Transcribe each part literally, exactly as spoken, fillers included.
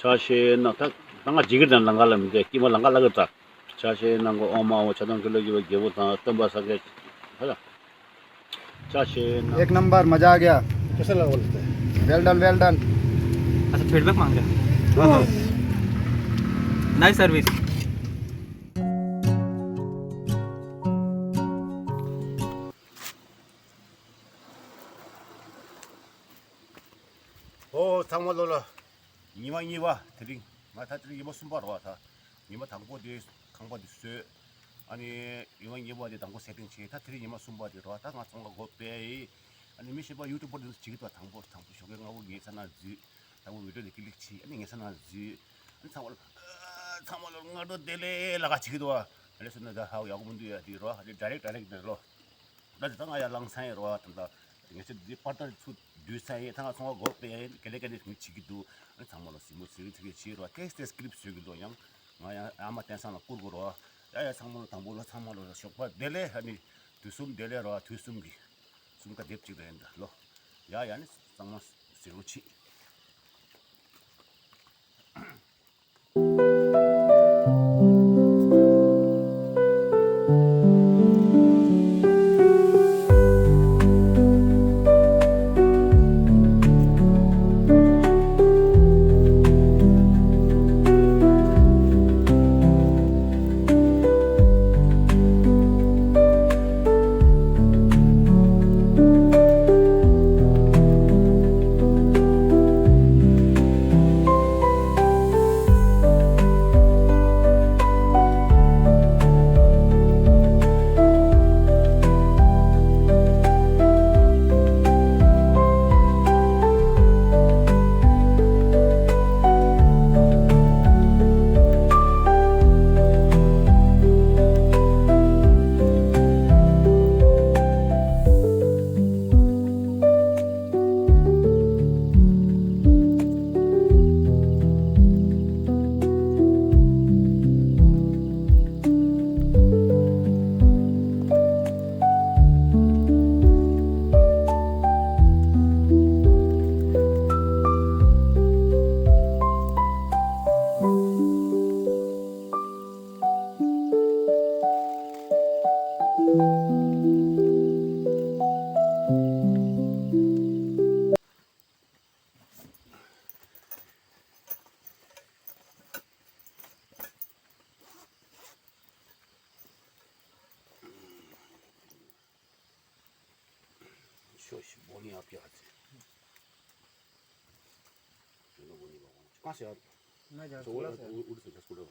ཆ་ཤས་ན་ད་ད་ང་འཇིགས་ཀྱི་དང་ལང་ཀ་ལ་མི་འདས་ཀྱི་མ་ལང་ཀ་ལ་གི་ད། ཆ་ཤས་ན་གོ་ཨོ་མ་འོ་ཆ་དང་ཁྱོད་ལ་གི་བ་རྒྱལ་པོ་དང་སྟོན་པ་སངས་རྒྱས་ཧ་ལ། ཆ་ཤས་ན། एक नंबर, मजा आ गया। कैसा लगा बोलते हैं? Well done, well done। अच्छा, फीडबैक मांग रहे हैं। हाँ, हाँ। Nice service. ཨོ་ཚང་མ་ལོ་ལ། ཉི་མ་གཉིས་པ་དེ་རིང་། ང་ད་དེ་རིང་ཉི་མ་གསུམ་པ་རེད་བ་ད། ཉི་མ་དང་པོ་དེ་ཁང་པ་དེ་བཟོས། ཨ་ནི་ཉི་མ་གཉིས་པ་དེ་དང་པོ་སེ་ཊིང་བྱས། ད་དེ་རིང་ཉི་མ་གསུམ་པ་དེ་རེད་བ་ད། ང་ཚོང་ཁང་སྒོ་ཕྱེ་ཡི། ཨ་ནི་མི་གཞན་པ་ཡུ་ཊུབ་པར་དེ་ཚོ་བྱེད་ཀྱི་འདུག་དང་པོ་དང་པོ་ཞོགས་ཀས་སྔ་པོ་ངའི་ས་ན་འཛུལ། དང་པོ་བི་ཌིའོ་དེ་ཀི་ལིག་བྱས། ཨ་ནི་ངའི་ས་ན་འཛུལ། ཨ་ནི་ཚང་མ་ལ་ཚང་མ་ལ་སྔ་དྲོ་བདེ་ལེགས་ལ་ཁ་བྱེད་ཀྱི་འདུག་ཨ་ནི་སོང་ན་ད་ཧ་ཡག་པོ་མི་འདུག་ཡ་དེ་རེད་བ། ཨ་ནི་ཌའི་རེག་ཌའི་རེག་དེ་རེད་ལོ། ད་དེ་ད་ང་ཡར་ལངས་ཚར་ཡིན་རོ། ད་ད་ངས་ཆ་འདི་པར་ད་ཚུར་བསྡུས་ཚར་ཡིན། ད་ང་ཚོང་པ་སྒོ་ཕྱེ་ཡིན། ག་ལེ་ག་ལེ་ངས་བྱེད་ཀྱི་འདུག་ཨ་ཚང་མ་ལ་གཟིགས་མོ་གཟིགས་རིང་ཚིག་གི་བྱེད་རོ། ཏེས་ཏེས་སི་ཀི་རིབ་བཟོས་ཀྱི་འདུག་ཡང་ང་ཡང་ཨ་མ་བསྟན་སང་ལ་བསྐུར་དགོས་རོ། ཡ་ཡ་ཚང་མ་ལ་དང་པོ་ལ་ཚང་མ་ལ་ཞོགས་པ་བདེ་ལེགས། ཨ་ནི་དུས་གསུམ་བདེ་ལེགས་རོ། དུས་གསུམ་གྱི་གསུམ་ཀ་དེབ་ཅིག་ལ་ཡིན་ད་ལོ། ཡ་ཡ་ནི་ཚང་མ་གཟིགས་རོགས་བྱེད། ཁྱོད་ཤི་བོ་ནི་ཨ་ཕི་ཨ་ཙི། ཁྱོད་ནི་བོ་ནི་བ་གོང་ཁ་ཤས། मैं झारसुगुड़ा से हूँ। उड़ से झारसुगुड़ा का।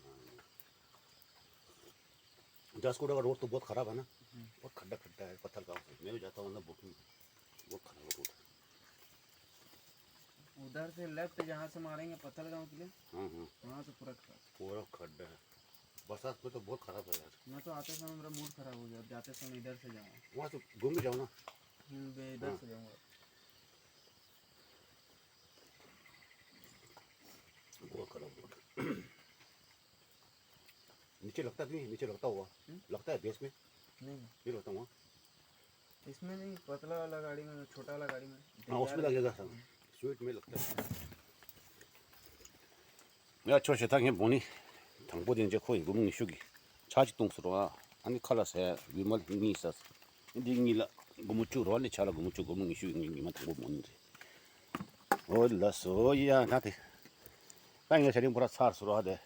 झारसुगुड़ा का रोड तो बहुत खराब है ना। हम्म। बहुत खड्डा खड्डा है, पत्थर गांव से। मैं भी जाता हूँ ना, बहुत, बहुत खराब रोड है। उधर से लेफ्ट जहाँ से मारेंगे पत्थल गांव के लिए, हाँ, हाँ। वहाँ से पूरा खराब। पूरा खड्डा है। बरसात में तो बहुत खराब है यार। मैं तो आते समय मेरा मूड खराब हो गया, अब जाते समय इधर से जाऊँगा। वहाँ से घूम के जाओ ना। हम्म, मैं इधर हाँ। से जाऊँगा। बहुत खराब रोड। नीचे लगता नहीं, नीचे लगता हुआ। हम्म? लगता है बेस में। नहीं। ये लगता हुआ। इसमें नहीं, पतला वाला गाड़ी में, छोटा वाला गाड़ी में। हाँ, उसमें लगेगा सर। स्वीट में लगता है। ང་ཆོ་ཞེ་ཐང་ཁན་བོ་ནི་དང་པོ་དེ་འཇེ་ཁོ་ཡིན། སྒོར་མོ་ཉི་ཤུ་གི་ཆ་གཅིག་བཏུངས་སུ་རོ། ཨ་ནི་ཁ་ལ་ཟས་བི་མལ་གཉིས་ཟས། འདི་གཉིས་ལ་སྒོར་མོ་བཅུ་རོ། ཨ་ནི་ཆ་ལ་སྒོར་མོ་བཅུ། སྒོར་མོ་ཉི་ཤུ་གི་ཉི་མ་དང་པོ་བོ་ནི་རེད། ཨོ་ལ་སོ་ཡ་ན་དེ། ད་ངས་ཞྭ་ལིང་པོ་ར་ཚར་སོ་ར་དེ།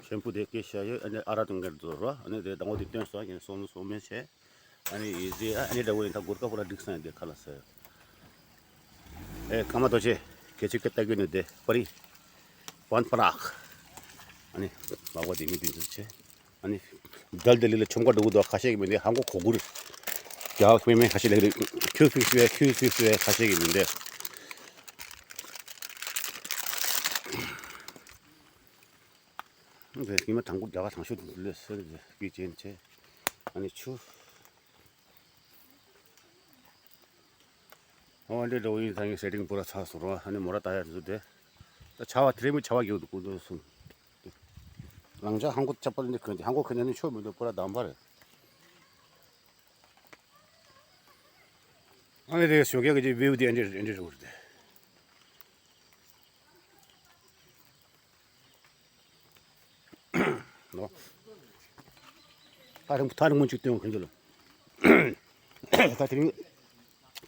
ཤེམ་པུ་དེ་སྐྱེ་ཤ་ཡོད། ཨ་ནི་ཨ་ར་དང་འགལ་འགྲོ་ར། ཨ་ནི་དེ་དང་པོ་དེ་སྟོན་སོ་ཡིན། སོ་མི་སོ་མི་བྱས། ཨ་ནི་ཡི་ཟེ་ཨ་ནི་འདྲ་བོ་ཡིན། ད་གུར་དཀར་པོ་ར་འགྲིག་སོང་ཡིན། དེ་ཁ་ལ་ཟེར། ཨེ་ཀརྨ་རྡོ་རྗེ་གལ་ཆེ་སྐད་བཏགས་ཀྱི་ནི་དེ་པ་རི་པན་པ་རག་ཨ་ནི་མ་གོ་དེ་མི་དེ་ཚོ་བྱས། ཨ་ནི་དལ་དལ་ལ་ཆོམ་ཀ་འགྲོ་གི་འདུག་ཁ་ཤས་ཀྱི་མི་འདི་ཧང་གོ་གོ་གུར་རྒྱག་མེད་མེད་ཁ་ཤས་ལ་ཁྱུ་ཚིག་སུ་ཁྱུ་ཚིག་སུ་ཁ་ཤས་ཀྱི་མི་འདི། ཉི་མ་དང་པོ་རྒྱ་གར་དང་ཤོས་ལས་སེར་གྱི་ཅན་ཆེ། ཨ་ནི་ཆུ། ཨོ་འདི་འགྲོ་ཡིན། ད་ངས་སེ་ཊིང་པུ་ར་ཚར་སོང་རོ། ཨ་ནི་མོ་ར་ད་ཡར་འཛུལ་ཏེ། ད་ཆར་པ་དེ་རིང་མི་ཆར་པ་རྒྱག་འདུག་ཀུན་ཏུ་སོང་། ལང་ཆ་ཧང་གོ་ཆ་པ་འདི་གོན་ཏེ་ཧང་གོ་གོན་ནས་ནི་ཆོ་མི་འདུག་པུ་ར་འདམ་པ་རེད། ཨ་ནི་དེ་ཞོགས་ཀས་ཀྱི་བིའུ་དེ་ཨ་འདྲ་ཨ་འདྲ་རེད་དེ། ལོ། ཐག་རིང་ཐག་རིང་མོ་ཅིག་སྟོན་ཁྱོད་ཚོ་ལ། ད་དེ་རིང་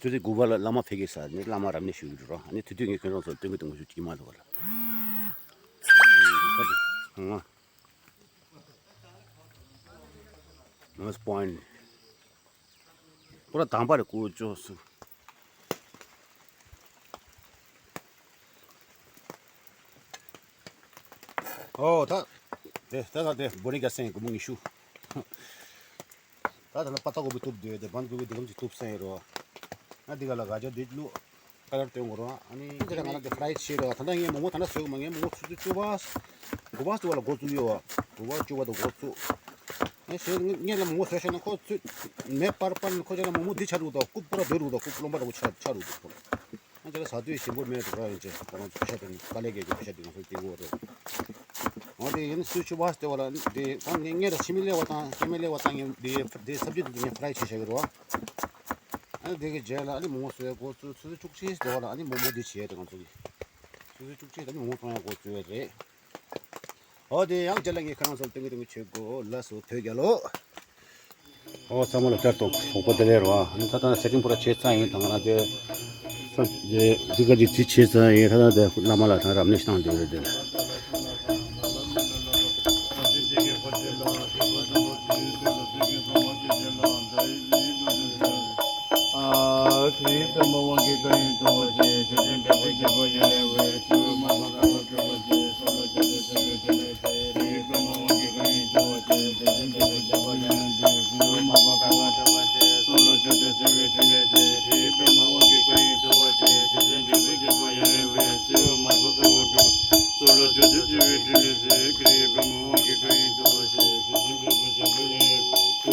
ཆུ་ཚོད་དགུ་པ་ལ་བླ་མ་ཕེབས་ཀྱི་ས་ནས་བླ་མ་རབ་གནས་ཞུ་གི་འགྲོ་རོགས། ཨ་ནི་དེ་དུས་ངས་ཁྱོད་རང་ཚོ་ལ་སྟོན་གི་སྟོན་གི་ཞུ་གི་མ་འདུག་བ་ལ། ལོ་སི་པོ་ཡིན། པུ་ར་དང་པ་རེད་ཀུ་ཅོ་སུ། ཨོ་ད། དེ་ད་ད་དེ་བོ་ནི་ག་སེང་གི་མུ་ངི་ཤུ། ད་ད་ལ་པ་ཏ་གོ་བི་ཐུབ་དེ་དེ་བན་གོ་བི་དེ་གམ་ཅི་ཐུབ་སེང་རོ། ང་འདི་ག་ལ་ག་ཅོ་དེ་ལུ། ཀ་ལར་སྟོན་དགོས་རོ། ཨ་ནི་འདི་ལ་ང་ལ་དེ་ཕ་རའི་ཆེ་རོ། ད་ལྟ་ངས་མོ་མོ་ད་ལྟ་བཟོས་གི་མ། ངས་མོ་མོ་ཆུ་ཚོད་བཅུ་པ། དགུ་པ་བཅུ་པ་ལ་འགོ་བཙུགས་ཡོད་བ། དགུ་པ་བཅུ་པ་དང་འགོ་བཙུགས། ངས་བཟོས་ངས་ལ་མོ་མོ་བཟོས་ཤོག་ན་ཁོ་ཚོས་མེ་སྤར་སྤར་ནས་ཁོ་ཅག་ལ་མོ་མོ་འདི་ཆ་རུག་དང་རྐུབ་པོ་ར་སྡོད་རུག་དང་རྐུབ་རློན་པ་འདྲ་པོ་ཆ་ཆ་རུག་དང་ཁོ། ང་ཅག་ལ་ཟ་དུས་ཞིམ་པོ་མེད་འགྲོ་ར་ཡོང་ཅེ་ཁོ་རང་ཚོ་ཤ་དང་དཀའ་ལས་རྒྱག་རྒྱུ་ཤ་དེ་ང་ཚོ་སྐྱེ་བོ་རེད། འོ་དེ་ཡིན་སུ་ཆུ་བ་སྟེ་བ་ལ་དེ་ཁོང་ངས་ངས་ར་ཕྱི་མི་ལས་བ་དང་སྐྱེ་མི་ལས་བ་དང་ངས་དེ་དེ་ས་བཅུད་དེ་ངས་ཕ་རའི་བྱེད་བཞག་གི་རོ། ཨ་ནི་དེ་གི་རྗེས་ལ་ཨ་ནི་མོ་མོ་བཟོས་འགོ་ཚུགས་ཆུ་ཚོད་བཅུ་གཅིག་དེ་བ་ལ་ཨ་ནི་མོ་མོ་འདི་བྱས་དེ་ང་ཚོ་གི་ཆུ་ཚོད་བཅུ་གཅིག་ལ་ཨ་ནི་མོ་མོ་བཙོང་ཡག་འགོ་བཙུགས་ཡོད་རེད། ཨོ་དེ་ཡང་རྗེས་ལ་ངས་ཁ་རང་ཚོར་སྟོན་གི་སྟོན་གི་བྱེད་དགོས། ལགས་སོ་བོད་རྒྱལ་ལོ། ཨོ་ཚང་མ་ལ་བསྐྱར་དུ་ཞོགས་པ་བདེ་ལེགས་རོ། ཨ་ནི་ད་ལྟ་སེ་ཊིང་པུ་ར་བྱས་ཚར་ཡིན། ད་ང་རང་དེ་ས་དེ་འདི་ག་ཅིག་དེ་བྱས་ཚར་ཡིན། ད་ལྟ་དེ་བླ་མ་ལ་ད་རབ་གནས་བཏང་བསྡད་ཡོད་རེད་དེ།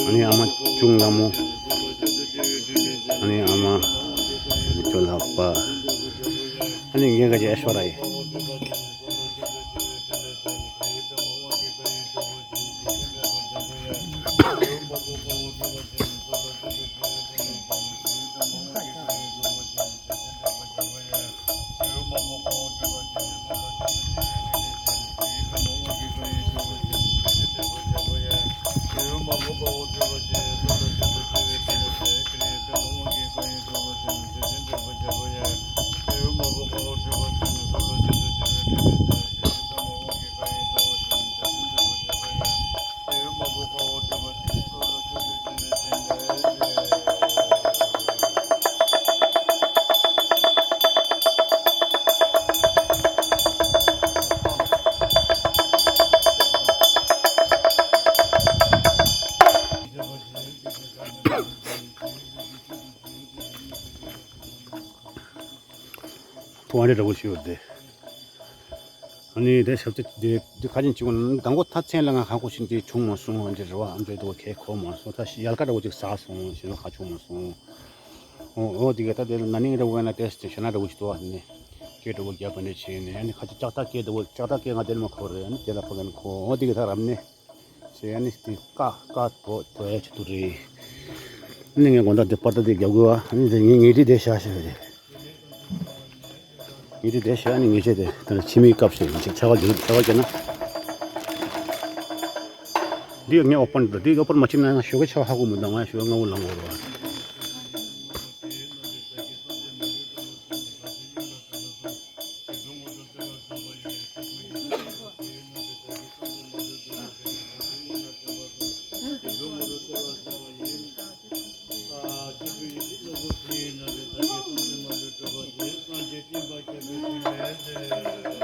ཨ་ནི་ཨ་མ་ཅུང་ལ་མོ། ཨ་ནི་ཨ་མ་ཅོ་ལགས་པ། ཨ་ནི་ངེད་ཀ་ཅི་ཨེ་ཤ་ཝར་ཡ་ཡིན། ཐུགས་ཨ་འདྲ་འདྲ་པོ་ཞིག་ཡོད་དེ། ཨ་ནི་དེ་ཞབས་ཕྱི་དེ་དེ་ཁ་ཆེན་གཅིག་པོ་ནང་དང་པོ་ཐ་མཚན་ལ་ང་ཧ་གོ་ཤིན་ཏེ་བྱུང་མ་སོང་། ཨ་འདྲ་རེད་བ། ཨ་འདྲ་དུ་ཁེ་གོ་མ་སོང་། ད་ཡལ་ག་འདྲ་པོ་ཅིག་ཟ་སོང་ཞེ་ན་ཧ་བྱུང་མ་སོང་། ཨོ་ཨོ་དེ་ག་ད་དེ་ན་ནིང་འདྲ་པོ་ཡིན་ན་དེ་ཞེ་ན་འདྲ་པོ་ཞིག་འདུག་བ། ཨ་ནི་སྐད་འདྲ་པོ་རྒྱབ་པ་འདྲ་བྱས་ནས། ཨ་ནི་ཁ་ཆེ་ལྕགས་ཐག་སྐད་འདྲ་པོ་ལྕགས་ཐག་སྐད་ང་དེར་མ་གོ་རེད། ཨ་ནི་དེ་ལ་ཕ་ག་ནི་གོ། ཨོ་དེ་ག་ད་རབ་གནས། ཟེར་ཡ་ནི་དེ་ཀ་ཀ་དོ་དོ་ཡ་ཆེད་དུ་རེད། ནི་ངས་དགོང་དག་དེ་པར་ཏ་དེ་རྒྱབ་དགོས་བ། ནི་དེ་ངས་ངས་དེ་དེ་བཞག་བཞག་རེད། ངས་དེ་དེ་བཞག་ནི་ངས་བྱས་དེ་ད་ནི་ཕྱི་མིའི་སྐབས་ཤིག་ཆ་བ་རྒྱག་ཆ་བ་རྒྱག་ན། འདི་ངས་ཨོ་པན་འགྲོ། འདི་ཨོ་པན་མ་བྱེད་ན་ང་ཞོགས་ཀས་ཆ་བ་ཧ་གོ་མི་འདུག་ང་ཞོགས་ཀས་སྔ་པོ་ལངས་དགོས་རེད་བ།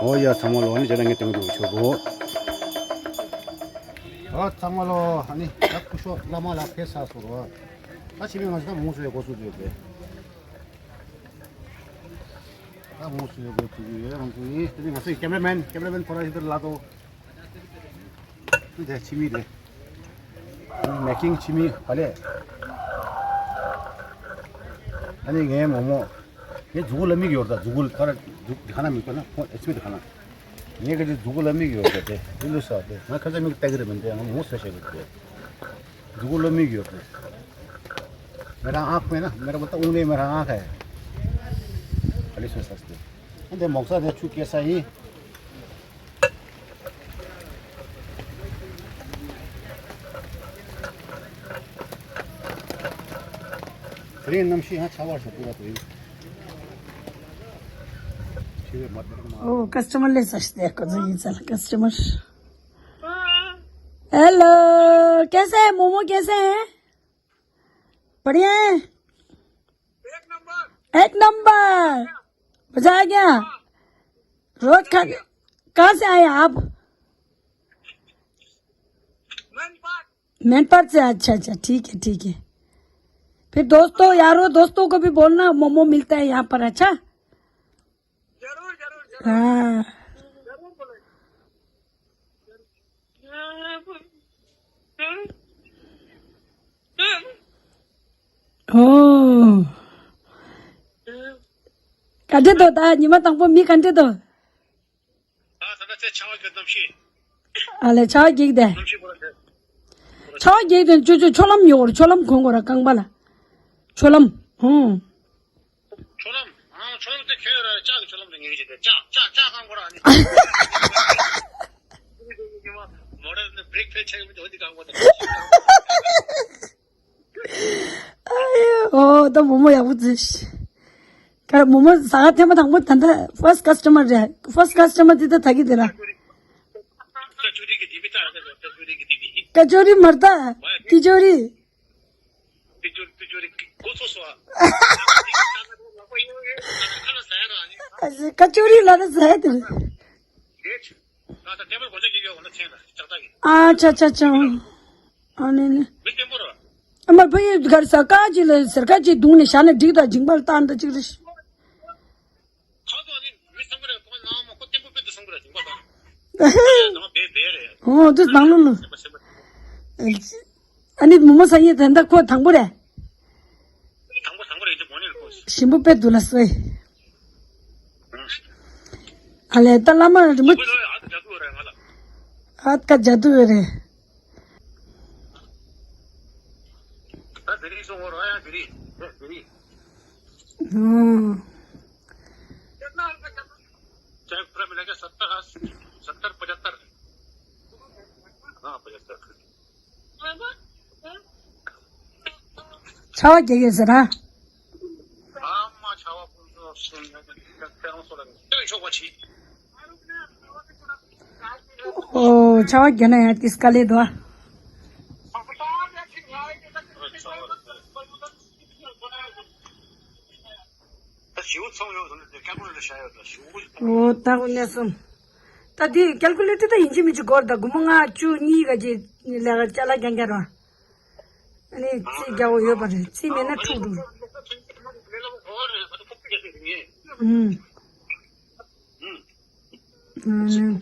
ཨོ་ཡ་ཚང་མ་ལོ། ཨ་ནི་རྗེས་ལ་ངས་སྟོན་གྱི་འདུག་ཆོག་གོ། ཨོ་ཚང་མ་ལོ། ཨ་ནི་ད་སྐུ་ཞབས་བླ་མ་ལ་ཕེབས་ཚར་སོང་རོ། ད་ཕྱི་མིག་ང་ཚོ་ད་མུ་སུ་ཡོད་གོ་སུ་ཡོད་པས། ད་མུ་སུ་ཡོད་གོ་སུ་ཡོད་ང་ཚོ་ཡིན། དེ་ནི་ང་ཚོའི་ཀེམ་ར་མེན་ཀེམ་ར་མེན་ཁོ་ར་ཞིག་དེར་ལ་དོ། དེ་ཕྱི་མིག་དེ། མེ་ཀིང་ཕྱི་མིག་ཧ་ལས། ཨ་ནི་ངའི་མོ་མོ། ངའི་མཛུ་གུ་ལ་མིག་ཡོད་ད། མཛུ་གུ་ལ་ཁ་ར་མཛུ་གུ་ཁ་ན་མིག་པ་ན་ཁོ་ཨེ་ཆི་མེད་ཁ་ན། ངའི་ག་ཅིག་མཛུ་གུ་ལ་མིག་ཡོད་ད་དེ། དེ་ལུས་ས་དེ་ང་ཁ་ཚ་མིག་ལྟ་གི་རེད་མིན་དེ་ང་མོ་ཟ་བྱེད་གི་དེ། མཛུ་གུ་ལ་མིག་ཡོད་དེ། མེ་རང་ཨག་མེད་ན་མེ་རང་མ་ལྟ་ཨུང་ལེ་མེ་རང་ཨག་ཧེ། ཨ་ལི་སོ་ས་སྟེ། ཨ་འདི་མོག་ས་དེ་ཆུ་སྐྱེ་ས་ཡིན། ये नमशी हाँ छावा से पूरा तो ये। ठीक है, मत करो, मत। ओ, कस्टमर ले सकते हैं, कुछ नहीं चल, कस्टमर। हेलो, कैसे हैं मोमो, कैसे हैं? बढ़िया है? एक नंबर। मजा आ गया। रोज खाने। कहाँ से आए आप? मैनपाट से। अच्छा, अच्छा, ठीक है, ठीक है। फिर दोस्तों, यारों, दोस्तों को भी बोलना, मोमो मिलता है यहाँ पर। अच्छा। जरूर, जरूर, जरूर। हाँ। जरूर बोलेंगे। ཨོ། ག་འདྲ་འདུག་ད་ཉི་མ་དང་པོ་མི་ག་འདྲ་འདུག་ཨ་ལས་ཆར་པ་རྒྱག་དེ། ཆར་པ་རྒྱག་དེ་ཅོ་ཅོ་ཆོ་ལམ་ཡོད་ར། ཆོ་ལམ་གོན་དགོས་ར་རྐང་པ་ལ། ཆོ་ལམ། ཧུང་། ཆོ་ལམ། ཨ་ཆོ་ལམ་དེ་ཁྱོད་ར་ལྕགས་ཀྱི་ཆོ་ལམ་དེ་ངེས་ཀྱི་དེ་ལྕགས་ལྕགས་ལྕགས་གང་དགོས་ར་ཨ་ནི། མོ་ཊ་ནི་བྷི་རེག་ཕེལ་ཆགས་ཡོད་མི་དེ་འོ་དེ་གང་དགོས་དེ། ཨ་ཡོ། ཨོ་ད་མོ་མོ་ཡག་པོ་བྱས། ཀ་མོ་མོ་ཟ་ག་ཐེངས་མ་དང་པོ་ད་ལྟ་ཕར་སི་ཊི་ཀ་སི་ཊ་མར་རེད། ཕར་སི་ཊི་ཀ་སི་ཊ་མར་དེ་ད་ད་གི་དེ་ར། ཀ་ཅོ་རི་མར་ད་ཏི་ཅོ་རི། ཨ་ཀ་ཅོ་རི་ལ་ན་ཟ་ཡ་དེ་རེད། ཨ་ཆ་ཆ་ཆ། ཨ་ནི་ནི། ཨ་མ་ཕ་ཡུལ་གར་ས་ཀ་ཅི་ལ་ཟེར་ཀ་ཅི་བརྡུངས་ནས་བཞག་ན་འགྲིག་ད་འཇིང་པ་ལ་བཏང་ད་ཅིག་རེད། ཨོ་དུ་དང་ལུ་ལུ། ཨ་ནི་མོ་མོ་ས་ཡི་དེ་འདྲ་ཁོ་དང་པོ་རེད། དང་པོ་དང་པོ་རེད་དེ་མོ་ནི་ཁོ། ཞིམ་པོ་དཔེ་འདུག་ལ་སོས། ཨ་ལས་ད་བླ་མ་རིན་པོ་ཆེ། ཨ་ཀ་ཇ་དུ་རེད། ཆར་པ་རྒྱག་ཡོད་ཟེར་ཨ། ཨོ་ཆར་པ་རྒྱག་ན་ཡང་ཏིས་དཀའ་ལས་འདུག་ཨ། ཨོ་ད་གོ་གནས་སོང་། ད་དེ་ཀལ་ཀུ་ལེ་ཊར་ད་ཡིན་གཅིག་མིན་གཅིག་སྒོར་ད་སྒོར་མོ་ལྔ་བཅུ་གཉིས་ག་ཅིག་ལས་ཀ་ཅ་ལག་རྐྱང་རྐྱང་ར། ཨ་ནི་རྩིས་རྒྱག་དགོས་ཡོད་པ་རེད། རྩིས་མེད་ན་འཁྲུག་འགྲོ། ཨུམ། ཨ་ནི།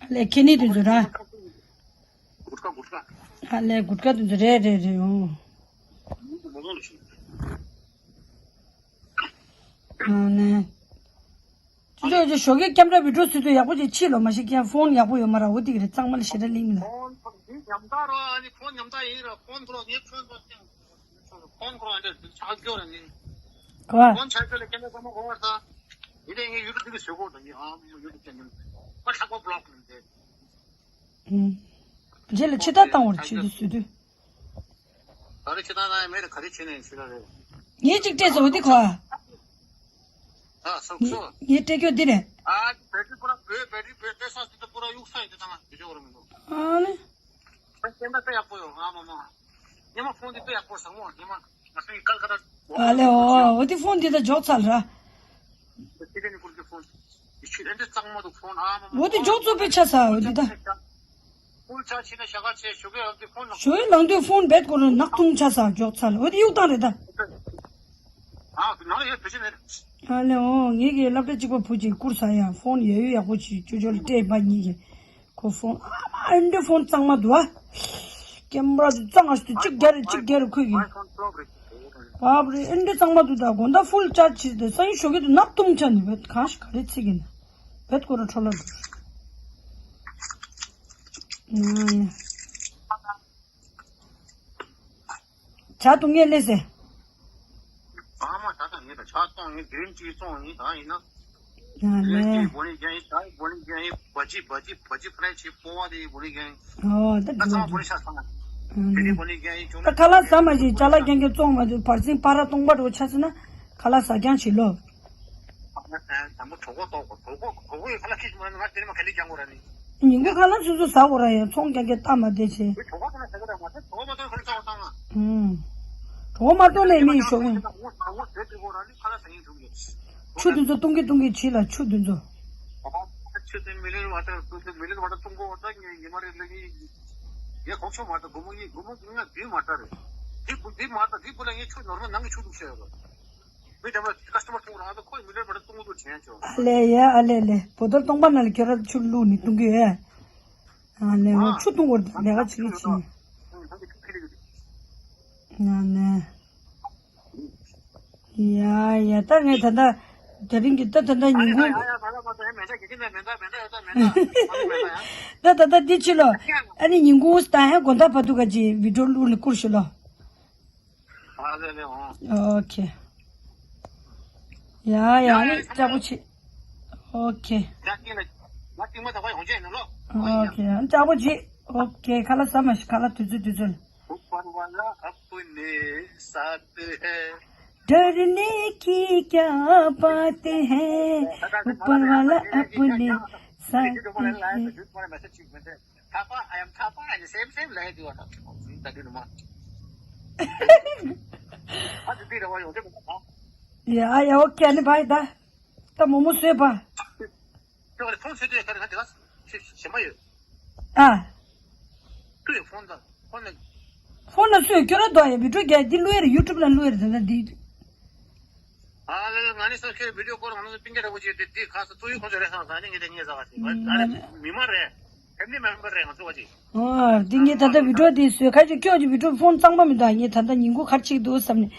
ལས་ཁེ་ནི་དུ་འཛུ་ར། ཨ་ལས་གུར་ཀ་དུ་འཛུ་རེད་རེད་རེད་ཨོ། ཨ་ནི། ཅོ་ཅོ་ཅོ་ཞོགས་ཀས་ཀེམ་ར་བི་ཌིའོ་བཟོས་དུས་ཡག་པོ་ཅིག་ཕྱིས་ལོ་མ་གཞི་ཀྱང་ཕོན་ཡག་པོ་ཡོད་མ་ར་འོ་དེ་གི་རེད་གཙང་མ་ལ་ཞེ་དྲག་ལིང་ལ། ཕོན་ཉམས་ད་ར་ཨ་ནི་ཕོན་ཉམས་ད་ཡིན་ར་ཕོན་ཁོ་ར་ངའི་ཕོན་པ་ཀྱང་། ཕོན་ཁོ་རང་འདྲ་ཆག་སྐྱོ་ར་ནི། གོ་བ། ཕོན་ཆག་སྐྱོ་ལ་ཁྱེད་ཚོ་ཚང་མ་གོ་བར་ས། ཡིན་ནའི་ངས་ཡུ་ཊུབ་འདི་གི་བཟོས་གོ་དང་ངས་ཨ་མི་ཡུ་ཊུབ་ཅན་ནི་མ་ཆག་པ་བི་ལོག་ནི་འདི། ཨུམ། རྗེས་ལ་ཕྱི་ད་བཏང་བར་བྱེད་དུ་བཟོས་དུས། ད་རེ་ཕྱི་ད་ན་མེད་ག་རེ་བྱེད་ནས་ཕྱི་ད་རེ། ངས་གཅིག་སྤྲད་སོང་འདི་གོ་བ། ཨ་སོག་སོག་ངས་སྤྲད་རྒྱུ་འདི་རེད། ཨ་བེ་ཊི་རི་པུ་ར་བེ་བེ་ཊི་རི་བེ་ཊི་རི་སོགས་འདི་ད་པུ་ར་གཡུག་ས་ཡིན་འདི་ད་ང་བེ་ཅོ་ར་མི་འདུག་ཨ་ནི། ཁྱེད་ཚོ་དཔེ་ཡག་པོ་ཡོད་ཨ་མ་མ། ཉི་མ་ཕོན་འདི་དཔེ་ཡག་པོ་བཟང་མོ་ཉི་མ་ང་ཚོའི་སྐལ་ཁ་ད། ཨ་ལེ་ཨོ་འོ་དེ་ཕོན་འདི་ད་འཇོག་ཚར་ར། ཁྱེད་ཚོ་ནི་ཀུར་གི་ཕོན། ཡི་ཆུ་ཨེ་འདི་གཙང་མ་འདུག་ཕོན་ཨ་མ་མ། འོ་དེ་འཇོག་ཚོ་དཔེ་ཆ་ས་འོ་དེ་ད། ཕོན་ཆ་ཆི་ན་ཞག་ཆེ་ཞོགས་ཀས་ལངས་དུས་ཕོན་ལག་ཞོགས་ཀས་ལངས་དུས་ཕོན་བེད་ཁོ་རང་ནག་ཐུང་ཆ་ས་འཇོག་ཚར་ལ་འོ་དེ་གཡུག་བཏང་རེད་ད། ཨ་ནང་ལ་ཡོད་བེད་ཆ་མེད། ཨ་ལེ་ཨོ་ངེད་ཀྱི་སློབ་གྲྭ་གཅིག་པ་བུ་གཅིག་ཀུར་ཟ་ཡ་ཕོན་ཡོད་ཡོད་ཡག་པོ་ཅིག་ཅོ་ཅོ་ལ་སྤྲད་པ་གཉིས་ཀྱི་ཁོ་ཕོན་ཨ་མ་ཨེ་འདྲ་ཕོན་གཙང་མ་འདུག་ཨ། ཀེམ་ར་དུ་གཙང་ཨ་ཞིག་ཏུ་གཅིག་རྒྱ་རེ་གཅིག་རྒྱ་རེ་ཁོས་ཀྱི། བབ་རེ་ཨེ་འདྲ་གཙང་མ་འདུག་ད་དགོང་དག་ཕུལ་ཅར་ཇི་དེ་སང་ཉིན་ཞོགས་ཀས་དུ་ནག་ཐུམ་ཆ་ནི་བེད་གང་ཞིག་ག་རེ་ཚིག་གི་ན་བེད་ཁོ་ར་འཕྲོ་ལ་འགྲོ། ཨ་ཡ། དྲ་བཏུང་ངེས་ལས་ཟེར། ཨ་མ་ད་ད་ངས་ད་ཆ་གཏོང་ཡིན། གྲིན་ཅི་གཏོང་ཡིན། ད་ཡིན་ན། ཨ་ལེ། རེད་ཅི་བོ་ནི་རྒྱ་ཡིན། ད་བོ་ནི་རྒྱ་ཡིན། བ་ཅི་བ་ཅི་བ་ཅི་ཕ་རན་ཆི་པོ་བ་དེ་བོ་ནི་རྒྱ་ཡིན། ཨོ་ད་ད་ཚང་བོ་ནི་ཤ་ཚང་། ཨ་དེ་ནི་ལེ། བོ་ནི་རྒྱ་ཡིན་ཅུང་། ད་ཁ་ལག་ཟ་མ་ཞིག་ཅ་ལག་རྐྱང་རྐྱང་བཙོང་མ་ཐུབ། བར་སེང་པ་ར་སྟོང་པ་འགྲོ་ཆ་ཟེར་ན། ཁ་ལག་ཟ་རྐྱང་བྱེད་ལོ། དང་པོ་གྲོད་ཁོག་ལྟོགས་པ། གྲོད་ཁོག་གྲོད་ཁོག་གི་ཁ་ལག་ཁྱེར་གྱི་མ་རེད། ང་དེ་ནས་མ་ག་ལེ་རྒྱག་དགོས་ར་ནི། ཉིན་གུང་ཁ་ལག་སོ་སོ་ཟ་དགོས་ར། ཡང་ཚོང་རྐྱང་རྐྱང་བལྟ་མ་བསྡད་བྱས། གྲོད་ཁོག་ལྟོགས་ན་ཟ་གི་ར། མ་ཟ་གྲོད་ཁོག་མ་ལྟོགས་ཁ་ལག་ཟ་དགོས་བཏང་ང་། ཨུམ། གྲོད་ཁོག་མ་ལྟོགས་ནས་མི་ཡི་ཞོགས་ཡིན། ཆུ་དེ་ཚོ་བཏུང་གི་བཏུང་གི་བྱས་ལ། ཆུ་དེ་ཚོ། ཆུ་དེ་མི་ལེན་བ་ད་མི་ལེན་བ་ད་བཏུང་གོ་བ་ད་ངས་ཉི་མ་རེ་ལ་ངས་ངས་གོག་ཆོད་མ་ད་དགོང་མོ་ངས་དགོང་མོ་ང་འདི་མ་ད་རེད། འདི་འདི་མ་ད་འདི་བུ་ལ་ངས་ཆུ་ནོར་ན་ནང་གི་ཆུ་འདུག་བཤད་ཡོད་རེད། མི་དེ་མ་ཀ་སི་ཊ་མར་ཐུག་རང་ད་ཁོས་མི་ལེན་པར་བཏུང་དགོས་བྱས་ཆོག་ཨ་ལེ་ཡ། ཨ་ལེ་ལེ། བོ་ཏོལ་སྟོང་པ་ནང་ལ་ཁྱོད་རང་ཆུ་བླུགས་ནས་བཏུང་གི་ཡོད། ཨ་ལེ། འོ་ཆུ་བཏུང་དགོས་རེད། ལས་ཀ་བྱེད་ཀྱི་བྱེད། ཨ་ལེ། ཡ་ཡ། ད་ངས་ད་ལྟ་དེ་རིང་གི་ད་ད་ལྟ་ཉིན་གུང་། ད་ད་ལྟ་འདི་ཕྱི་ལོ། ཨ་ནི་ཉིན་གུང་ད་ཧན་དགོང་དག་བར་དུ་ག་ཅིག་བི་ཌིའོ་བླུགས་ནས་བསྐུར་ཞུ་ལོ། ཨ་ལེ་ལེ། འོ། ཨོ་ཁེ། ཡ་ཡ། ཨ་ནི་ལྕགས་པོ་ཆེ། ཨོ་ཁེ། ཨོ་ཁེ། ཨ་ནི་ལྕགས་པོ་ཆེ། ཨོ་ཁེ། ཁ་ལག་ཟ་མ་ཤི། ཁ་ལག་དུས་ཚོད་དུས་ཚོད། اوپر والا اپنے ساتھ ہے۔ ڈرنے کی کیا بات ہے۔ اوپر والا اپنے ساتھ ہے۔ Thapa, I am Thapa, and the same, same like you are talking about me, that you know. ཡ་ཡ། ཨོ་ཁེ། ཨ་ནི་བྷའི། ད་ད་མོག་མོག་བཟོས་པ། ཁྱོད་ལ་ཕོན་བཟོས་དུས་ཁ་རེ་ང་དེ་ག་ཞེ་མ་ཡོད། ཨ། ཁྱོད་ཡོད་ཕོན་ད་ཕོན་ལ། ཕོན་ལ་བཟོས་ཁྱོད་ར་དོ་ཡ། བི་ཌིའོ་རྒྱག་འདི་བླུགས་ཡ་རེད། ཡུ་ཊུབ་ལ་བླུགས་ཡ་རེད། ད་ལྟ་འདི། ཨ་ལེ་ལེ། ང་ནི་སོ་ཁྱོད་བི་ཌིའོ་སྐོར་ང་ནི་སྤུན་ཀྱག་འདྲ་པོ་ཅིག་དེ་དེ་ཁ་སང་ཚོགས་ཡུལ་ཁོང་ཚོ་རེད་སང་ས་ནི་ངས་དེ་ངས་ཟ་བ་ཞིག་ང་ནི་མི་མ་རེད། ཕེ་མི་ལི་མེམ་བར་རེད་ང་ཚོ་བ་ཅིག་ཨོ། འདི་ངས་ད་ལྟ་བི་ཌིའོ་དེ་བཟོས་ཁ་ཅིག་ཁྱོད་ཀྱི་བི་ཌིའོ་ཕོན་གཙང་མ་མི་འདུག་ངས་ད་ལྟ་ཉིན་གུང་ག་རེ་བྱེད་ཀྱི་འདུག་བསམ་ནས་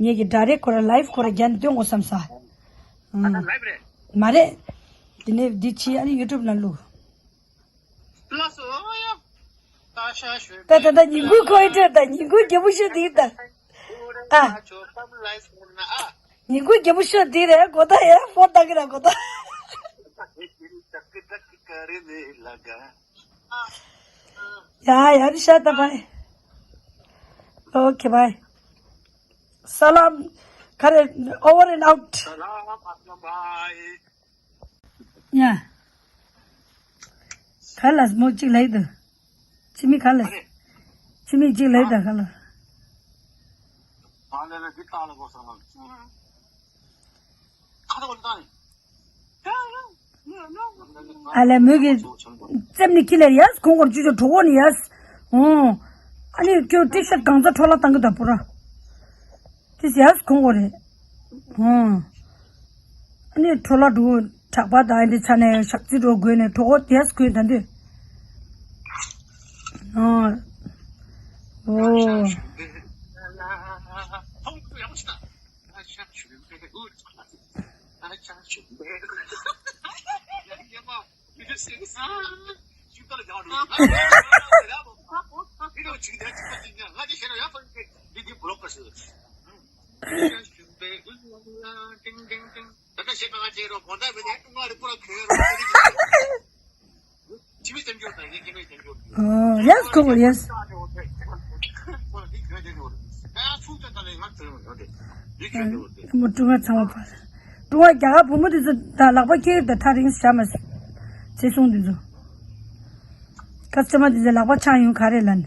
ངས་ཀྱི་ཌའི་རེག་ཁོ་ར་ལའིབ་ཁོ་ར་རྒྱག་ནས་སྟོན་དགོས་བསམ་ས། ཨ། ལའིབ་རེད། མ་རེད། དེ་ནས་འདི་ཕྱིས་ཨ་ནི་ཡུ་ཊུབ་ནང་བླུགས། ལགས་སོ། ད་ད་ད་ཉིན་གུང་ཁོའི་འཕྲོད་ད། ཉིན་གུང་རྒྱལ་པོ་ཤོད་དེ་ད། ཨ། ཉིན་གུང་རྒྱལ་པོ་ཤོད་དེ་རེད། གོ་ད་ཡ་ཕོན་བཏང་གི་ར་གོ་ད། ཡ་ཡ་རི་ཤ་ད་བྷའི། ཨོ་ཁེ་བྷའི། سلام. ག་རེ། over and out. ཡ། ག་ལ་མོ་གཅིག་ལས་དུ། ཅི་མི་ག་ལ། ཅི་མི་གཅིག་ལས་དུ་ག་ལ། ཨ་ལས་མོས་ཀྱི་རྩེབ་ནི་ཁྱི་ལས་ཡས་གོང་གོར་ཅུ་ཅུ་གྲོགས་གོ་ནི་ཡས། ཨོ། ཨ་ནི་ཁྱོད་ཊི་ཤར་གང་ཚ་འཕྲོ་བརླག་བཏང་གི་ད་པུ་ར། ཏི་སི་ཡས་གོང་གོ་རེད། ཧུང་། ཨ་ནི་འཕྲོ་བརླག་འགྲོ་དྲག་པ་དང་འདི་ཆ་ནས་ཞག་རྩི་འགྲོ་དགོས་ནས་གྲོགས་པོ་དེས་གོས་ད་འདོད། ཨོ། ཨོ། ཨོ། ཡས་ཁོ་ཡས། མོ་ཀྲུང་ཨ་ཚང་མ་པ། ཀྲུང་ཨ་རྒྱ་གར་བུ་མོ་དེ་ཚོ་ད་ལག་པ་ཁྱེར་ད་ཐག་རིང་བྱ་མ་ཚེ་སྲུང་དེ་ཚོ། ཀ་སི་ཊ་མར་དེ་ཚོ་ལག་པ་ཆག་ཡོང་ག་རེ་ལ་ནི།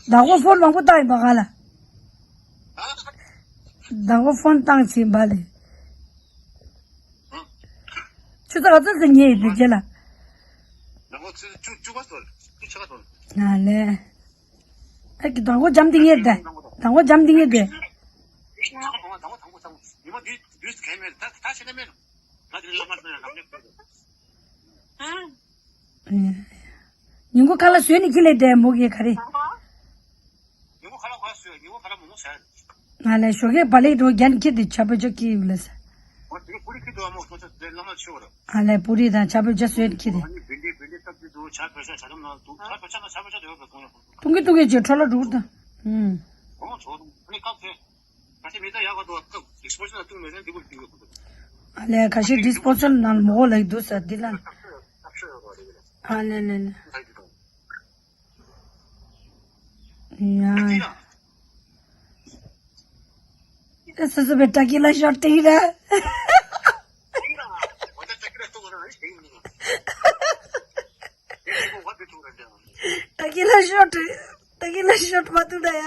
བདག་པོ་ཕོན་མང་པོ་བཏང་ཡིན་པ་ག་ལ། བདག་པོ་ཕོན་བཏང་བྱིན་པ་ལས། ཆུ་ཚ་ག་ཚོད་ཚོད་ཉེ་ཡིན་དེ་རྗེས་ལ། ང་ལས། ཨ་ཀི་དང་པོ་འཇམ་འདི་ངེར་དེ། དང་པོ་འཇམ་འདི་ངེར་དེ། ཉིན་གུང་ཁ་ལག་བཟོས་ནས་ཁྱི་ལས་བསྡད་མོ་གིས་ག་རེ། ང་ལས་ཞོགས་ཀས་བ་ལེགས་འགྲོ་རྒྱན་ཁྱི་དེ་ཆ་པོ་ཅོ་ཀི་ཡུག་ལས། ང་ལས་པུ་རི་དང་ཆ་པོ་ཅོ་བཟོས་ཁྱི་དེ། འདུག་བྱ་བོད་ཤ་བྱ་འདུག་ན་འདུག་བྱ་བོད་ཤ་ན་བྱ་བོད་ཤ་དེ་ཡོད་པའི་གོང་ཡོད་གཏོང་གི་གཏོང་གི་བྱས་འཕྲོ་ལ་འགྲོ་གི་འདུག་ཨུམ། གོང་ཚོ་དང་ཨ་ནི་སྐབས་དེ་ད་ཆ་མི་ཚེ་ཡག་ག་འདུག་སྐབས་ཨེག་སི་པོ་ཤར་ལ་བཏུང་མེད་ན་འདི་བུ་བཏུང་ཡོད་གོ། ཨ་ལས་ཁ་ཤས་ཨེག་སི་པོ་ཤར་ནང་མོ་ལ་འདུག་ས་འདི་ལ། ཨ་ལས་ལས་ལས། ད་ཡི་དང་། ཡ། ད་འདི་ལ། ད་སོ་སོ་བའི་ཏྲ་ཀི་ལ་ཤོར་ཏེ་ཡིན་ར། ཏྲ་ཀི་ལ་ཤོར་ཏེ། ཏྲ་ཀི་ལ་ཤོར་མ་ཐུབ་ན་ཡ།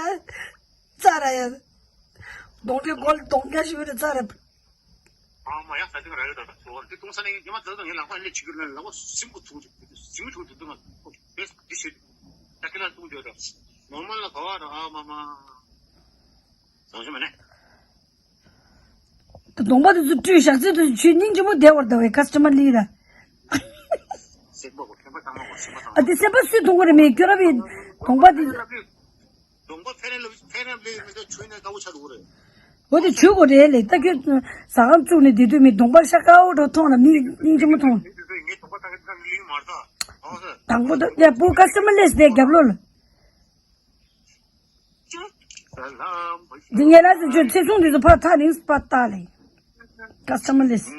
ཚར་ར་ཡ། གདོང་དྲེད་གོལ་གདོང་རྒྱ་ཞུ་རེ་ཚར་ར། ཨ་མ་ཡ་ས་ཏིང་ར་ཡོད་ད་ད་ཚོ་དེ་གཏོང་ས་ནས་ཉི་མ་ཙག་ཙག་ངས་ལག་པ་ལས་ཆི་གི་ལ་ལག་པ་སིམ་པོ་ཐུག་ཅིག་སིམ་པོ་ཐུག་ཅིག་འདུག་ང་དེ་དེ་ཞིག་ད་ཁི་ལ་གཏོང་རྒྱུ་ར་ནོར་མལ་ལ་ག་བ་ར་ཨ་མ་མ་བཟང་ཞུ་མ་ནས། གདོང་པ་དེ་ཚོ་བཀྲུས་ཞག་ཚི་དེ་ཚོ་ཆུ་སྙིང་རྗེ་མོ་བདེ་བར་ད་བའི་ཁ་སི་ཊ་མར་ལི་ར། སེམས་པ་གོ་སེམས་པ་གཙང་མ་གོ་སེམས་པ་གཙང་མ། ཨ་དེ་སེམས་པ་སུས་མཐོང་གི་རེད་མེད་ཁྱོད་ར་བའི་གདོང་པ་དེ། གདོང་པ་ཕན་རེ་ལ་ཕན་རེ་ལ་མི་འདྲ་ཆུ་ནས་དཀར་པོ་ཆགས་འགྲོ་གི་རེད། འོ་དེ་ཆུ་གོ་རེད་ལེ་ད་ཁྱོད་ཟ་ཁང་བཙུགས་ནས་བསྡད་དུས་མི་གདོང་པ་ཤ་དཀར་པོ་འགྲོ་མཐོང་ལ་མི་སྙིང་རྗེ་མོ་མཐོང་། ངའི་གདོང་པ་དཀར་གི་ལིང་མ་རེད་ད། དང་པོ་ད་ཡ་བུ་ཁ་སི་ཊ་མར་ལི་སི་དེ་རྒྱབ་ལོགས་ལ། འདི་ངས་ལ་ཟེར་ཆོས་ཚེ་སྲུང་འདི་ཚོ་ཕར་ཐག་རིང་ཕར་ལྟ་ལེ། ཁ་སི་ཊ་མར་ལི་སི།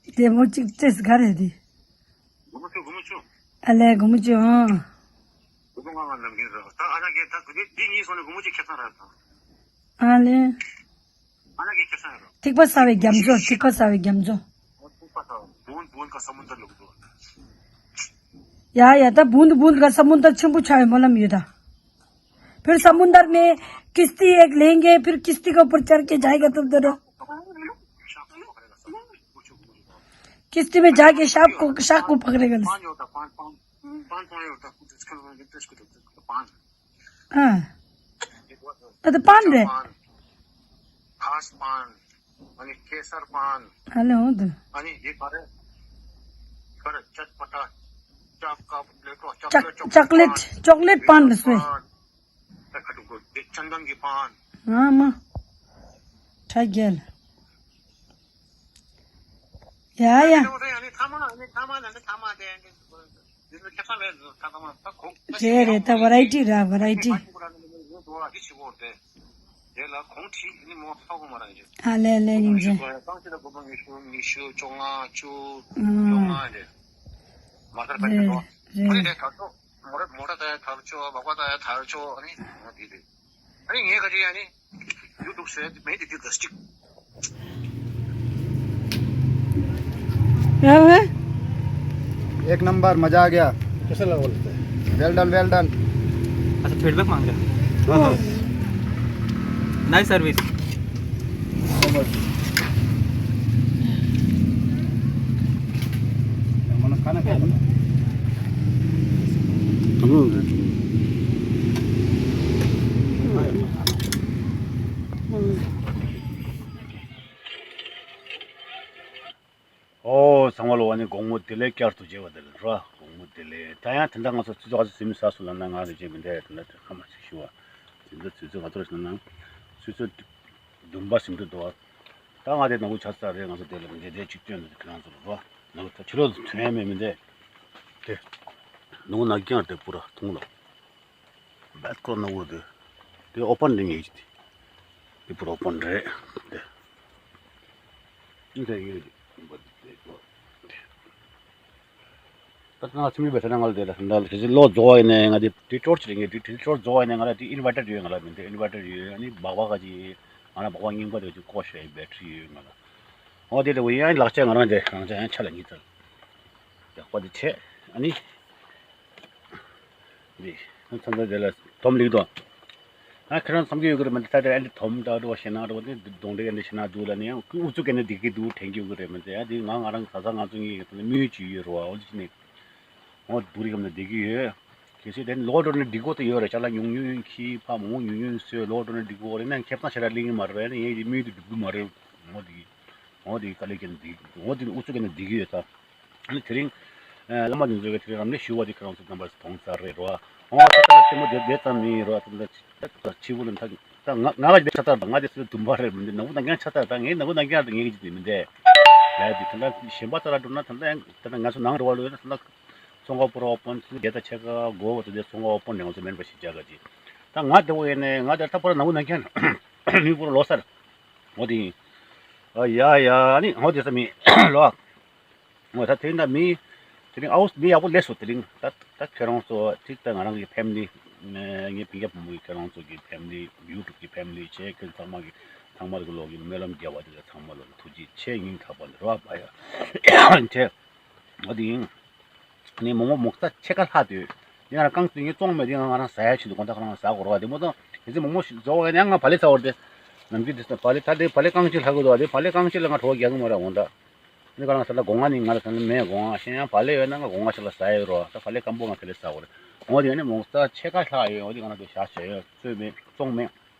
བདེ་མོ་གཅིག་སྤྲད་ག་རེ་དེ། ཨ་ལས་སྒོར་མོ་བཅུ་ཨང་། ཨ་ལས། ཨ་ལས། ཐིགས་པ་ཟ་བའི་རྒྱ་མཚོ། ཐིགས་པ་ཟ་བའི་རྒྱ་མཚོ། ཡ་ཡ་ད་བུན་བུན་ག་སྨུན་དར་ཆེན་པོ་ཆགས་ཡོད་སྨོན་ལམ་ཡོད་ད། फिर समुंदर में किश्ती एक लेंगे फिर किश्ती के ऊपर चढ़ के जाएगा तुम दोनों। किश्ती में जाके सांप को सांप को पकड़ेगा। हाँ। अरे पान रे। पान, खास पान, अनि केसर पान, अरे हो तो। अनि ये करे, करे चटपटा, चॉक का प्लेटो, चॉक- चॉकलेट, चॉकलेट पान, चॉकलेट पान इसमें। पान, ते खटुको, ये चंदन की पान। हाँ माँ। ठग गेल। या या। अनि थामा, अनि थामा, अनि थामा दे, अनि རེད་རེད་ད་ཝ་རའི་ཊི་ར་ཝ་རའི་ཊི། ཨ་ལས་ལས་ཡིན་ཟེར། རེད་རེད། एक नंबर, मजा आ गया। कैसा लगा बोलते हैं? Well done, well done। अच्छा, फीडबैक मांग रहे हैं। हाँ, हाँ। Nice service. खाना खाया था। हम लोग ཨོ་ཚང་མ་ལོ་ཨ་ནི་དགོང་མོ་བདེ་ལེགས། བསྐྱར་དུ་མཇལ་བ་དེ་ལ་ར་དགོང་མོ་བདེ་ལེགས། ད་ཡང་དེ་འདྲ་ང་ཚོ་ཆུ་ཚོད་ག་ཚོད་ཟིན་ས་སུ་ལབ་ན་ང་རེ་བྱེད་མི་འདྲ་དེ་འདྲ་ཁ་མ་ཞིག་ཞུ་བ། དེ་འདྲ་ཆུ་ཚོད་ག་ཚོད་ཟིན་ན་ཆུ་ཚོད་བདུན་པ་ཟིན་འགྲོ་འདུག་ད་ང་དེ་ནང་ཁུལ་ཆ་ཚ་རེད། ང་ཚོ་དེ་ལ་མི་འདྲ་དེ་གཅིག་སྟོན་འདུག་ཁྱེད་རང་ཚོ་ལ་ར་ང་ཚོ་ཕྱི་ལོགས་སུ་ཐོན་ཡ་མེད་མི་འདྲ་དེ་ནང་ཁུལ་ནག་རྐྱང་དེ་པུ་ར་ཐུང་ལ། Bad corner वो दे। ते ओपन नहीं है इतनी। ये पूरा ओपन रहे। दे। इनसे ये बस देखो। ད་ང་ཚོ་མི་བེ་ཐ་ན་ང་ལ་དེ་ལ་ད་ལ་ལོ་རྫོགས་ཡིན་ནའི་ང་དེ་དེ་ཊོར་ཅི་རེད། ངས་དེ་དེ་ཊོར་རྫོགས་ཡིན་ནའི་ང་ལ་དེ་ཨིན་ཝར་ཊར་ཡོད། ང་ལ་མི་འདི་ཨིན་ཝར་ཊར་ཡོད། ཨ་ནི་སྦག་སྦག་ག་ཅི་ང་ལ་སྦག་སྦག་རྙིང་པ་དེ་ཅིག་ཀོ་ཤ་ཡི་བེ་ཊི་རི་ཡོད་ང་ལ། འོ་དེ་ལ་འོ་ཡང་ལག་ཆ་ང་རང་དེ་རང་ཅག་ཡང་ཆ་ལ་ཉིད་ཚར། ཡག་པ་དེ་བྱས་ཨ་ནི། འདི། ཚང་ཚང་དེ་ལ་དོམ་ལིག་དོ། ང་ཁྱེད་རང་བསམ་གྱི་ཡོད་ཀྱི་རེད་མ་འདི་ད་དེ་ཨ་འདི་དོམ་ད་འགྲོ་བ་ཞེ་ན་འགྲོ་བ་འདི་གདོང་འདྲེ་འདི་ཞེ་ན་འདུག་ལ་ནི་ཡང་ཁོས་ཨུ་ཚུགས་ཀྱི་ནི་འདི་གི་འདུག་དྲན་གྱི་ཡོད་ཀྱི་རེད་མ་འདི་ཡང་འདི་ང་ང་རང་ས་ས་ང་ཚོ་གཉིས་ཀྱི་དམིགས་ཡུལ་ཅིག་ཡོད་རེད་བ། འོ་འདི་ནི་འོ་འདུག་རིགས་གམ་ནི་འདི་གི་ཡོད། གལ་སྲིད་དེ་ནི་ལོག་འགྲོ་ནི་འགྲིག་གོ་དེ་ཡོད་རེད། ཅ་ལག་ཉུང་ཉུང་ཁྱི་ཕ་མོ་ཉུང་ཉུང་བཟོས་ལོག་འགྲོ་ནི་འགྲིག་གོ་རེད་ན་ཁེ་བཟང་ཞེ་དྲག་ལེན་གྱི་མ་རེད་ན་ཡང་འདི་དམིགས་ཡུལ་དུ་འགྲུབ་གི་མ་རེད། འོ་འདི་འོ་འདི་དཀའ་ལས་ཀྱི་འདི་འོ་འདི་ནི་ཨུ་ཚུགས་ཀྱི་ནི་འདི་གི་ཡོད་ད། ཨ་ནི་དེ་རིང་ བླ་མ་དེ་ཚོ་གི་དེ་རང་ལས་ཞུ་བ་དེ་ཁྱེད་རང་ཚོ་རྣམ་པ་མཐོང་ཚར་རེད་རོ། འོ་ད་ལྟ་ལྟད་མོ་དེ་དེ་ཙམ་མིན་རོ། ད་ལྟ་ཕྱི་བོ་ལ་ད་ད་ང་ང་ལ་དེ་ཆ་ཚར། ད་ང་དེ་ཚོ་དུམ་པ་རེད་མི་འདུག་ནང་པོ་ནང་རྐྱང་ཆ་ཚར། ད་ངའི་ནང་པོ་ནང་རྐྱང་དུ་ངེས་ཀྱི་དེ་མི་འདུག་ལས་དེ་ད་ལྟ་གཞན་པ་ད་ལ་འགྲོ་ན་ད་ལྟ་ཡང་ད་ལྟ་ང་ཚོ་ནང་རེ་བ་ལོས་ད་ལྟ་ཚོང་ཁང་པོ་རོགས་དཔོན་ཚོ་རྒྱལ་དང་ཆེ་ཁ་སྒོ་བ་དེ་ཚོ་ཚོང་ཁང་པོ་ནང་ཚོ་མེད་པ་ཞིག་བྱ་ག་ཅིག་ད་ང་དེ་བོ་ཡིན་ནས་ང་དེ་ད་པོ་ར་ནང་པོ་ནང་རྐྱང་མི་པོ་ར་ལོ་སར། འོ་དེ་ཡིན། ཨ་ཡ་ཡ་ནི་འོ་དེ་ས་མི་ལོ། འོ་ད་དེ་འདྲ་མི་དེ་རིང་ཨའུ་མི་ཡག་པོ་སླེབས་སོང་། དེ་རིང་ད་ད་ཁྱེད་རང་ཚོ་ཅིག་ད་ང་རང་གི་ཕེ་མི་ལི་ངའི་སྤུན་ཀྱག་བུ་མོ་གི་ཁྱེད་རང་ཚོ་གི་ཕེ་མི་ལི་ཡུ་ཊུབ་གི་ཕེ་མི་ལི་བྱས་ཁྱེད་ཚང་མ་གི་ཚང་མ་གི་ལོག་གི་སྨོན་ལམ་རྒྱབ་པ་དེ་ཚོ་ཚང་མ་ལོག་ཐུགས་རྗེ་ཆེ། སྙིང་ཐག་པ་ནས་རོ་བ་ཡ་ཆེ། འོ་དེ་ཡིན། ནི་མོག་མོག་མོག་ཙ་ཕྱེད་ཀ་ལྷག་དུས། ཡང་རྐང་དུས་ངས་བཙོང་མེད་དུས་ང་རང་ཟ་ཡ་ཆེད་དུ་དགོང་དག་ཁོ་རང་ཟ་དགོས་རེད་བ། དེ་མོ་ཙང་དེ་ཚོ་མོག་མོག་ཞིག་བཟོ་བ་ཡང་ང་བག་ལེབ་ཟ་བར་དེ། ནམ་རྒྱུན་དེ་བག་ལེབ་ད་དེ་བག་ལེབ་རྐང་གཅིག་ལྷག་གི་འདུག་བ། དེ་བག་ལེབ་རྐང་གཅིག་ལ་ང་གྲོད་ཁོག་རྒྱག་གི་མ་རེད་དགོང་དག་ནི་ཁོ་རང་ཟ་ལ་སྒོ་ང་ནི་ང་ལ་ཟ་ལ་མེད་དགོང་ང་ཤེས་ཡང་བག་ལེབ་ཡོད་ན་ང་སྒོ་ང་ཞིག་ལ་ཟ་ཡ་ཡོད་རེད་བ། ད་བག་ལེབ་སྐམ་པོ་ང་དེ་ལས་ཟ་དགོས་རེད། འོ་དེ་ནི་མོག་ཙ་ཕྱེད་ཀ་ལྷག་ཡོད། འོ་དེ་ང་རང་དེ་བཞག་བྱས་ཡོད། བཙོས་མེད་བཙོང་མེད།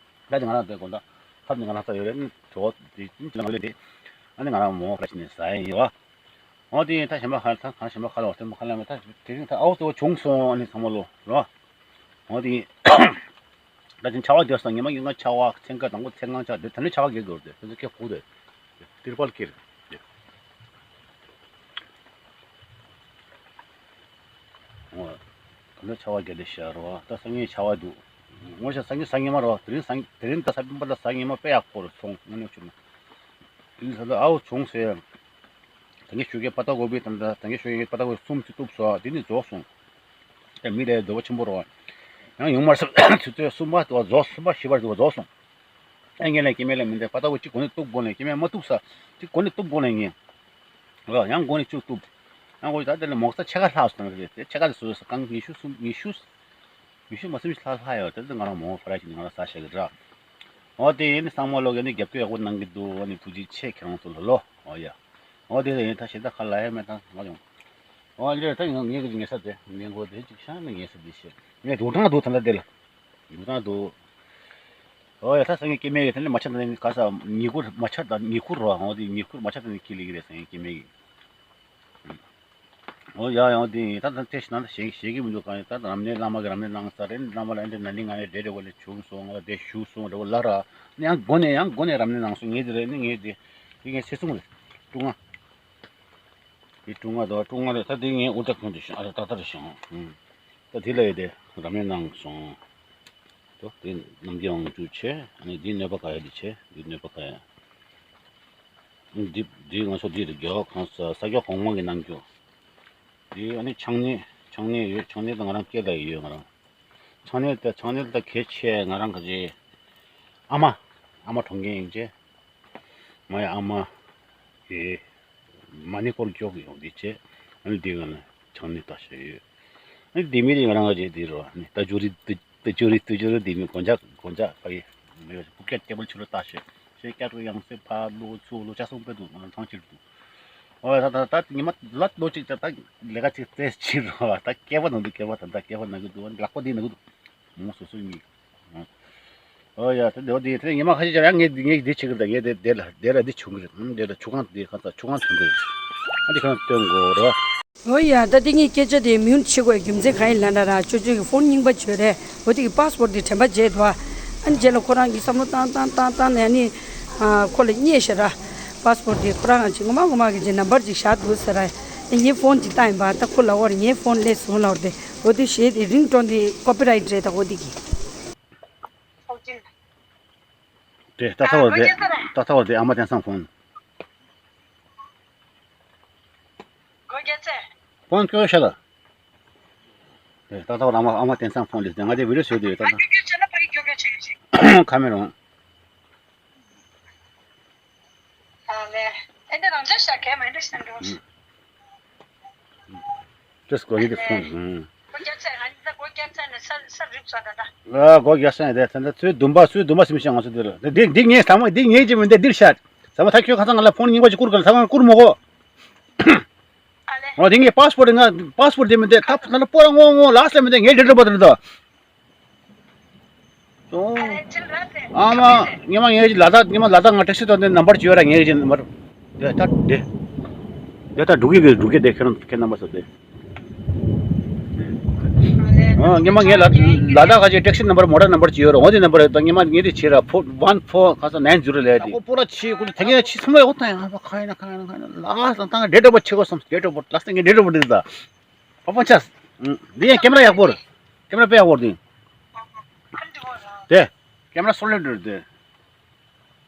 ད་དེ་ང་རང་དེ་དགོང་དག་ཐབ་ནི་ང་རང་ད་ཡོད་རེད། ནི་གྲོད་ཁོག་དེ་ཅི་ལ་ལས་དེ། ཨ་ནི་ང་རང་མོག་ཁ་ཕྱིན་ནས་ཟ་ཡ་ཡིན་བ། འོ་དེ་ད་གཞན་པ་ཁ་ད་གང་གཞན་པ་ཁ་ལ་བ་སྟོན་པ་ཁ་ལ་མེད། ད་དེ་རིང་ད་ཨའུ་ཏོ་བྱུང་སོང་། ཨ་ནི་ཚང་མ་ལོ་རོ། འོ་དེ་ད་དེ་ཆར་པ་བརྒྱབ་སོང་། ཉི་མ་ཉི་མ་ཆར་པ་མཚན་ཁ་དང་པོ་མཚན་གང་ཆར་དེ་ད་ནི་ཆར་པ་བརྒྱབ་དགོས་རེད། དེ་ཚོ་ཁྱེད་ཁུག་དེ་ཏིར་པལ་ཁྱེར་དེ། འོ་ད་ནི་ཆར་པ་བརྒྱབ་དེ་ཤར་རོ། ད་སང་ཉིན་ཆར་པ་འདུག་ངོ་ཤ་སང་ཉིན་སང་ཉིན་མ་རོ། དེ་རིང་སང་དེ་རིང་ད་ས་བུན་པ་ད་སང་ཉིན་མ་དཔེ་ཡག་པོ་རུ་སོང་། དངོས་གནས་བྱུང་ན་དེ་རིང་ད་ལྟ་ཨའུ་བྱུང་སོང་། ད་ངས་ཞུ་གི་པ་ཏ་གོ་བི་དང་། ད་ད་ངས་ཞུ་གི་པ་ཏ་གོ་བི་གསུམ་ཅིག་གཏུབ་སོང་། དེ་ནི་རྫོགས་སོང་། ད་མི་ལས་འདོད་པ་ཆེན་པོ་རོ། ཡང་ཡོང་མར་སོང་། ཆུ་ཚོད་གསུམ་པ་དུ་བ་རྫོགས། གསུམ་པ་བཞི་པ་དུ་བ་རྫོགས་སོང་། ཨ་ངས་ལས་སྐྱེ་དམན་ལས་མི་འདས། པ་ཏ་གོ་གཅིག་གོ་ནས་གཏུབ་དགོས་ནས། སྐྱེ་དམན་མ་གཏུབ་ས་གཅིག་གོ་ནས་གཏུབ་དགོས་ནས་ངས། རོ་ཡང་གོ་ནས་གཅིག་གཏུབ། ཡང་གོ་ད་དེ་ལས་མོག་ཙ་ཕྱེད་ཀ་ལྷག་སོང་རེད། དེ་ཕྱེད་ཀ་དེ་སོ་སོ་རྐང་ཉི་ཤུ་གསུམ་ཉི་ཤུ། ཉི་ཤུ་མ་ཟིན་ལྷག་ལྷག་ཡོད། དེ་ཚོ་ང་རང་མོག་ཕ་ར་ཞིག་ནས་ང་རང་ཟ་བཞག་གི་ར། འོ་དེ་ཡིན་ནི་ཚང་མ་ལོག་ཡོད་ནི་རྒྱབ་སྐྱོར་ཡག་པོ་གནང་གི་འདུག་ཨ་ནི་ཐུགས་རྗེ་ཆེ་ཁྱེད་རང་ཚོ་ལ་ལོ། འོ་ཡ། འོ་དེ་ལ་ཡིན་ད་ཞེ་ད་ཁ་ལ་ཡ་མེད་ད་ང་ཡོང་། འོ་འདྲེ་ད་ཡང་ངེད་ཀྱི་ཉེ་ས་དེ་ཉེ་འགོ་དེ་ཅིག་ཤང་ནི་ཉེ་ས་དེ་ཤེས་ངས་འདུག་དྲང་འདུག་ད་ལྟ་དེ་ལ། འདུག་དྲང་འདུག་འོ་ཡ་ད་སང་ཉིན་སྐྱེ་དམན་གྱི་དེ་ནི་མ་ཆ་ད་ནི་ག་ས་ཉེ་འཁོར་མ་ཆ་ད་ཉེ་འཁོར་རོ། འོ་དེ་ཉེ་འཁོར་མ་ཆ་ད་ནི་ཁྱི་ལི་གི་རེད། སང་ཉིན་སྐྱེ་དམན་གྱི། འོ་ཡ་ཡང་དེ་ཡིན། ད་ད་དེ་ཞིག་ན་ད་ཞེ་ཞེ་གི་མི་འདུག་གང་ཡིན་ད་རབ་གནས་བླ་མ་གི་རབ་གནས་གནང་ས་རེད། བླ་མ་ལ་ཨེ་འདྲ་ན་ནིང་ང་ནས་འདྲེ་འདྲེ་བ་ལས་བྱུང་སོང་། ང་ལ་དེ་ཞུ་སོང་འདྲ་བ་ལ་ར་ནི་ཡང་སྒོ་ནས་ཡང་སྒོ་ནས་རབ་གནས་གནང་སོང་། ངས་དེ་རེད་ནི་ངས་དེ་དེ་དེ་ངས་ཚེ་སྲུང་རེད། ཀྲུང་ང་དེ་ཀྲུང་ང་དང་ཀྲུང་ང་རེད། ད་དེ་ངས་འུར་ད་ཁོང་དུ་ཞང་ཨ་རེ་ཏག་ཏག་རེད་ཞང་ཨུམ། ད་དེ་ལ་ཡོད་དེ་རབ་གནས་གནང་སོང་། ད་དེ་རྣམ་རྒྱལ་དབང་ཕྱུག་ཆེ། ཨ་ནི་དེ་གནོད་པ་ག་ཡ་དེ་ཆེ། དེ་གནོད་པ་ག་ཡ། འདི་འདི་ང་ཚོ་འདི་རུ་རྒྱལ་བ་གང་ས་ས་སྐྱ་གོང་མ་གི་གནང་རྒྱུ། འདི་ཨ་ནི་ཕྱག་སྙིགས་ཕྱག་སྙིགས་ཡོད། ཕྱག་སྙིགས་དང་ང་རང་སྐད་ལ་ཡོད་ང་རང་། ཕྱག་སྙིགས་དེ་ཕྱག་སྙིགས་དེ་གལ་ཆེ། ང་རང་གི་རྗེ་ཨ་མ་ཨ་མ་གྲོངས་མཁན་ཡིན་རྗེ། མ་ཡ་ཨ་མ་ཡེ་མ་ཎི་སྐོར་སྐྱོག་གི་ཡོང་འདི་བྱས། ཨ་ནི་འདི་ང་ལ་ཕྱག་སྙིགས་ལྟ་བྱས་ཡོད། ཨ་ནི་འདི་མི་རིགས་ང་རང་གི་རྗེ་འདི་རུ་ཨ་ནི་ད་ཇུ་རི་འདི། ཏུ་ཅོ་རི་ཏུ་ཅོ་རི་དེ་མི་གོན་ཆ་གོན་ཆ་ཕ་གི་མི་བ་ཕུ་ཀེ་ཊེ་བལ་ཆུ་རུ་ལྟ་ཤེས་ཤེས་ཀྱ་རུ་ཡང་སེ་ཕ་ལོ་ཚུ་ལོ་ཆ་སོང་པེ་དུ་ང་ཚང་ཆེ་རུ་དུ། ཨོ་ད་ད་ད་ཉི་མ་ལ་ལོ་ཅིག་ད་ད་ལས་ཀ་ཅིག་ཏེ་ཆི་རུ་ད་སྐེ་བ་ནང་དུ་སྐེ་བ་ད་ད་སྐེ་བ་ནང་གི་དུ་ལག་པ་དེ་ནང་གི་དུ་མོ་སོ་སོ་གཉིས། ཨོ་ཡ་ད་དེ་དེ་དེ་ཉི་མ་ཁ་ཤས་ཅར་ཡང་ངས་ངས་དེ་ཆི་གི་ད་ངས་དེ་དེ་ལ་དེ་ལ་དེ་ཆུང་གི་རེད། དེ་ལ་ཆུ་ཁང་དེ་ཁ་ཚ་ཆུ་ཁང་ཆུང་གི་རེད། ཨ་དེ་ཁ་སྟོན་དགོས་རེད། འོ་ཡ། ད་དེ་ངས་སྐད་ཆ་དེ་མིའུན་ཊི་བྱེད་དགོས་རྒྱུ་མཚན་གང་ཡིན་ལབ་ན་ར། ཅོ་ཅོ་གི་ཕོན་རྙིང་པ་བྱོས་རེད། འོ་དེ་གི་པཱ་སི་པོར་ཊི་དེ་དྲན་པ་བརྗེད་འདུག་ཨ་ནི་རྗེས་ལ་ཁོ་རང་གིས་བསམ་བློ་བཏང་བཏང་བཏང་བཏང་ནས་ཨ་ནི་ཨ་ཁོ་ལ་རྙེད་ཤག་ར། པཱ་སི་པོར་ཊི་དེ་ཁོ་རང་ཅིག་ངོ་མ་ངོ་མ་གི་ཅིག་ནམ་བར་ཅིག་བཞག་འདུག་ཟེར་ར། དེ་ངའི་ཕོན་ཅིག་བཏང་ཡིན་པ། ད་ཁོ་ལབ་པ་རེད། ངའི་ཕོན་སླེབས་སོང་ལབ་པ་རེད། འོ་དེ་གཞས་དེ་རིང་ཀྲོན་དེ་ཀོ་པི་རའིཊ་རེད། ད་འོ་དེ་གི། དེ་ཏག་ཏག་བ་དེ་ཏག་ཏག་བ་དེ་ཨ་མ་དེང་སང་ཕོན། ཕོན་ཁྱོད་ཤ་ལ། དེ་ཏག་ཏག་བ་ཨ་མ་ཨ་མ་དེང་སང་ཕོན་ལས་དེ་ང་དེ་བི་ཌི་ཡོ་བཟོས་དེ་ཡོད་ད་ད། ཁ་མེ་རོང་། ཏེས་གོ་ཡི་དེ་ཕོན། ཨ་གོ་རྒྱ་སེང་དེ་ད་ད་ཚོའི་འདུན་པ་ཚོའི་འདུན་པ་སེམས་ཤིང་ང་ཚོ་དེ་ལ་དེ་འདི་ངས་ཚང་མ་འདི་ངས་ཀྱི་མི་འདི་འདིར་ཤར། ཚང་མ་ཐག་ཁྱོད་ཁ་སང་ང་ལ་ཕོན་རྙིང་པ་ཅིག་བསྐུར་ག་ལ་ཚང་མ་བསྐུར་མོ་གོ། ཨོ་དེ་ངས་པཱ་སི་པོར་ཊི་ང་པཱ་སི་པོར་ཊི་དེ་མི་འདི་ཐབས་ན་ལ་པོ་ར་ངོ་ངོ་ལགས་སེ་མི་འདི་ངས་འདྲི་འདྲི་པ་དེ་རེད་དོ། ཨ་མ་ཉི་མ་ངས་ལ་དྭགས་ཉི་མ་ལ་དྭགས་ང་ཊེག་སི་ཐོན་དེ་ནམ་བར་བྱོས་ར་ངས་ཀྱི་ནམ་བར། དེ་ད་དེ་དེ་ད་འགྲུག་གི་གི་འགྲུག་གི་དེ་ཁྱེད་རང་ཁྱེད་རྣམ་པ་ཚོ་དེ། ཨ། སྔོན་མ་ངས་ལ་ལ་དྭགས་ཁ་ཆེ་ཊེག་སི་ནམ་བར་མོ་ཊ་ནམ་བར་ཅིག་ཡོད་རེད། འོ་དེ་ནམ་བར་ད་སྔོན་མ་ངས་དེ་བྱས་ར་ཕོ་ཝན་ཕོར་ཁ་ས་ནའིན་ཛི་རོ་ལས་དེ། ཨོ་པོ་ར་ཆེ་ཀུ་ལི་ཐེ་ངས་ཆེ་སམ་ལ་ཡོད་ད་ཡང་ཁ་ཡིན་ན་ཁ་ཡིན་ན་ཁ་ཡིན་ན་ལ་ས་ད་ངས་ཌེ་ཊི་ཨོཕ་བར་ཆེ་གོ་སམ། ཌེ་ཊི་ཨོཕ་བར་ལ་ས་ངས་ཌེ་ཊི་ཨོཕ་བར་འདི་ད། ཨོ་པོ་ཆ། འདི་ཡང་ཀེམ་ར་ཡག་པོ་རེད། ཀེམ་ར་དཔེ་ཡག་པོ་རེད་དེ། དེ། ཀེམ་ར་སོ་ལིཌ་རེད་དེ།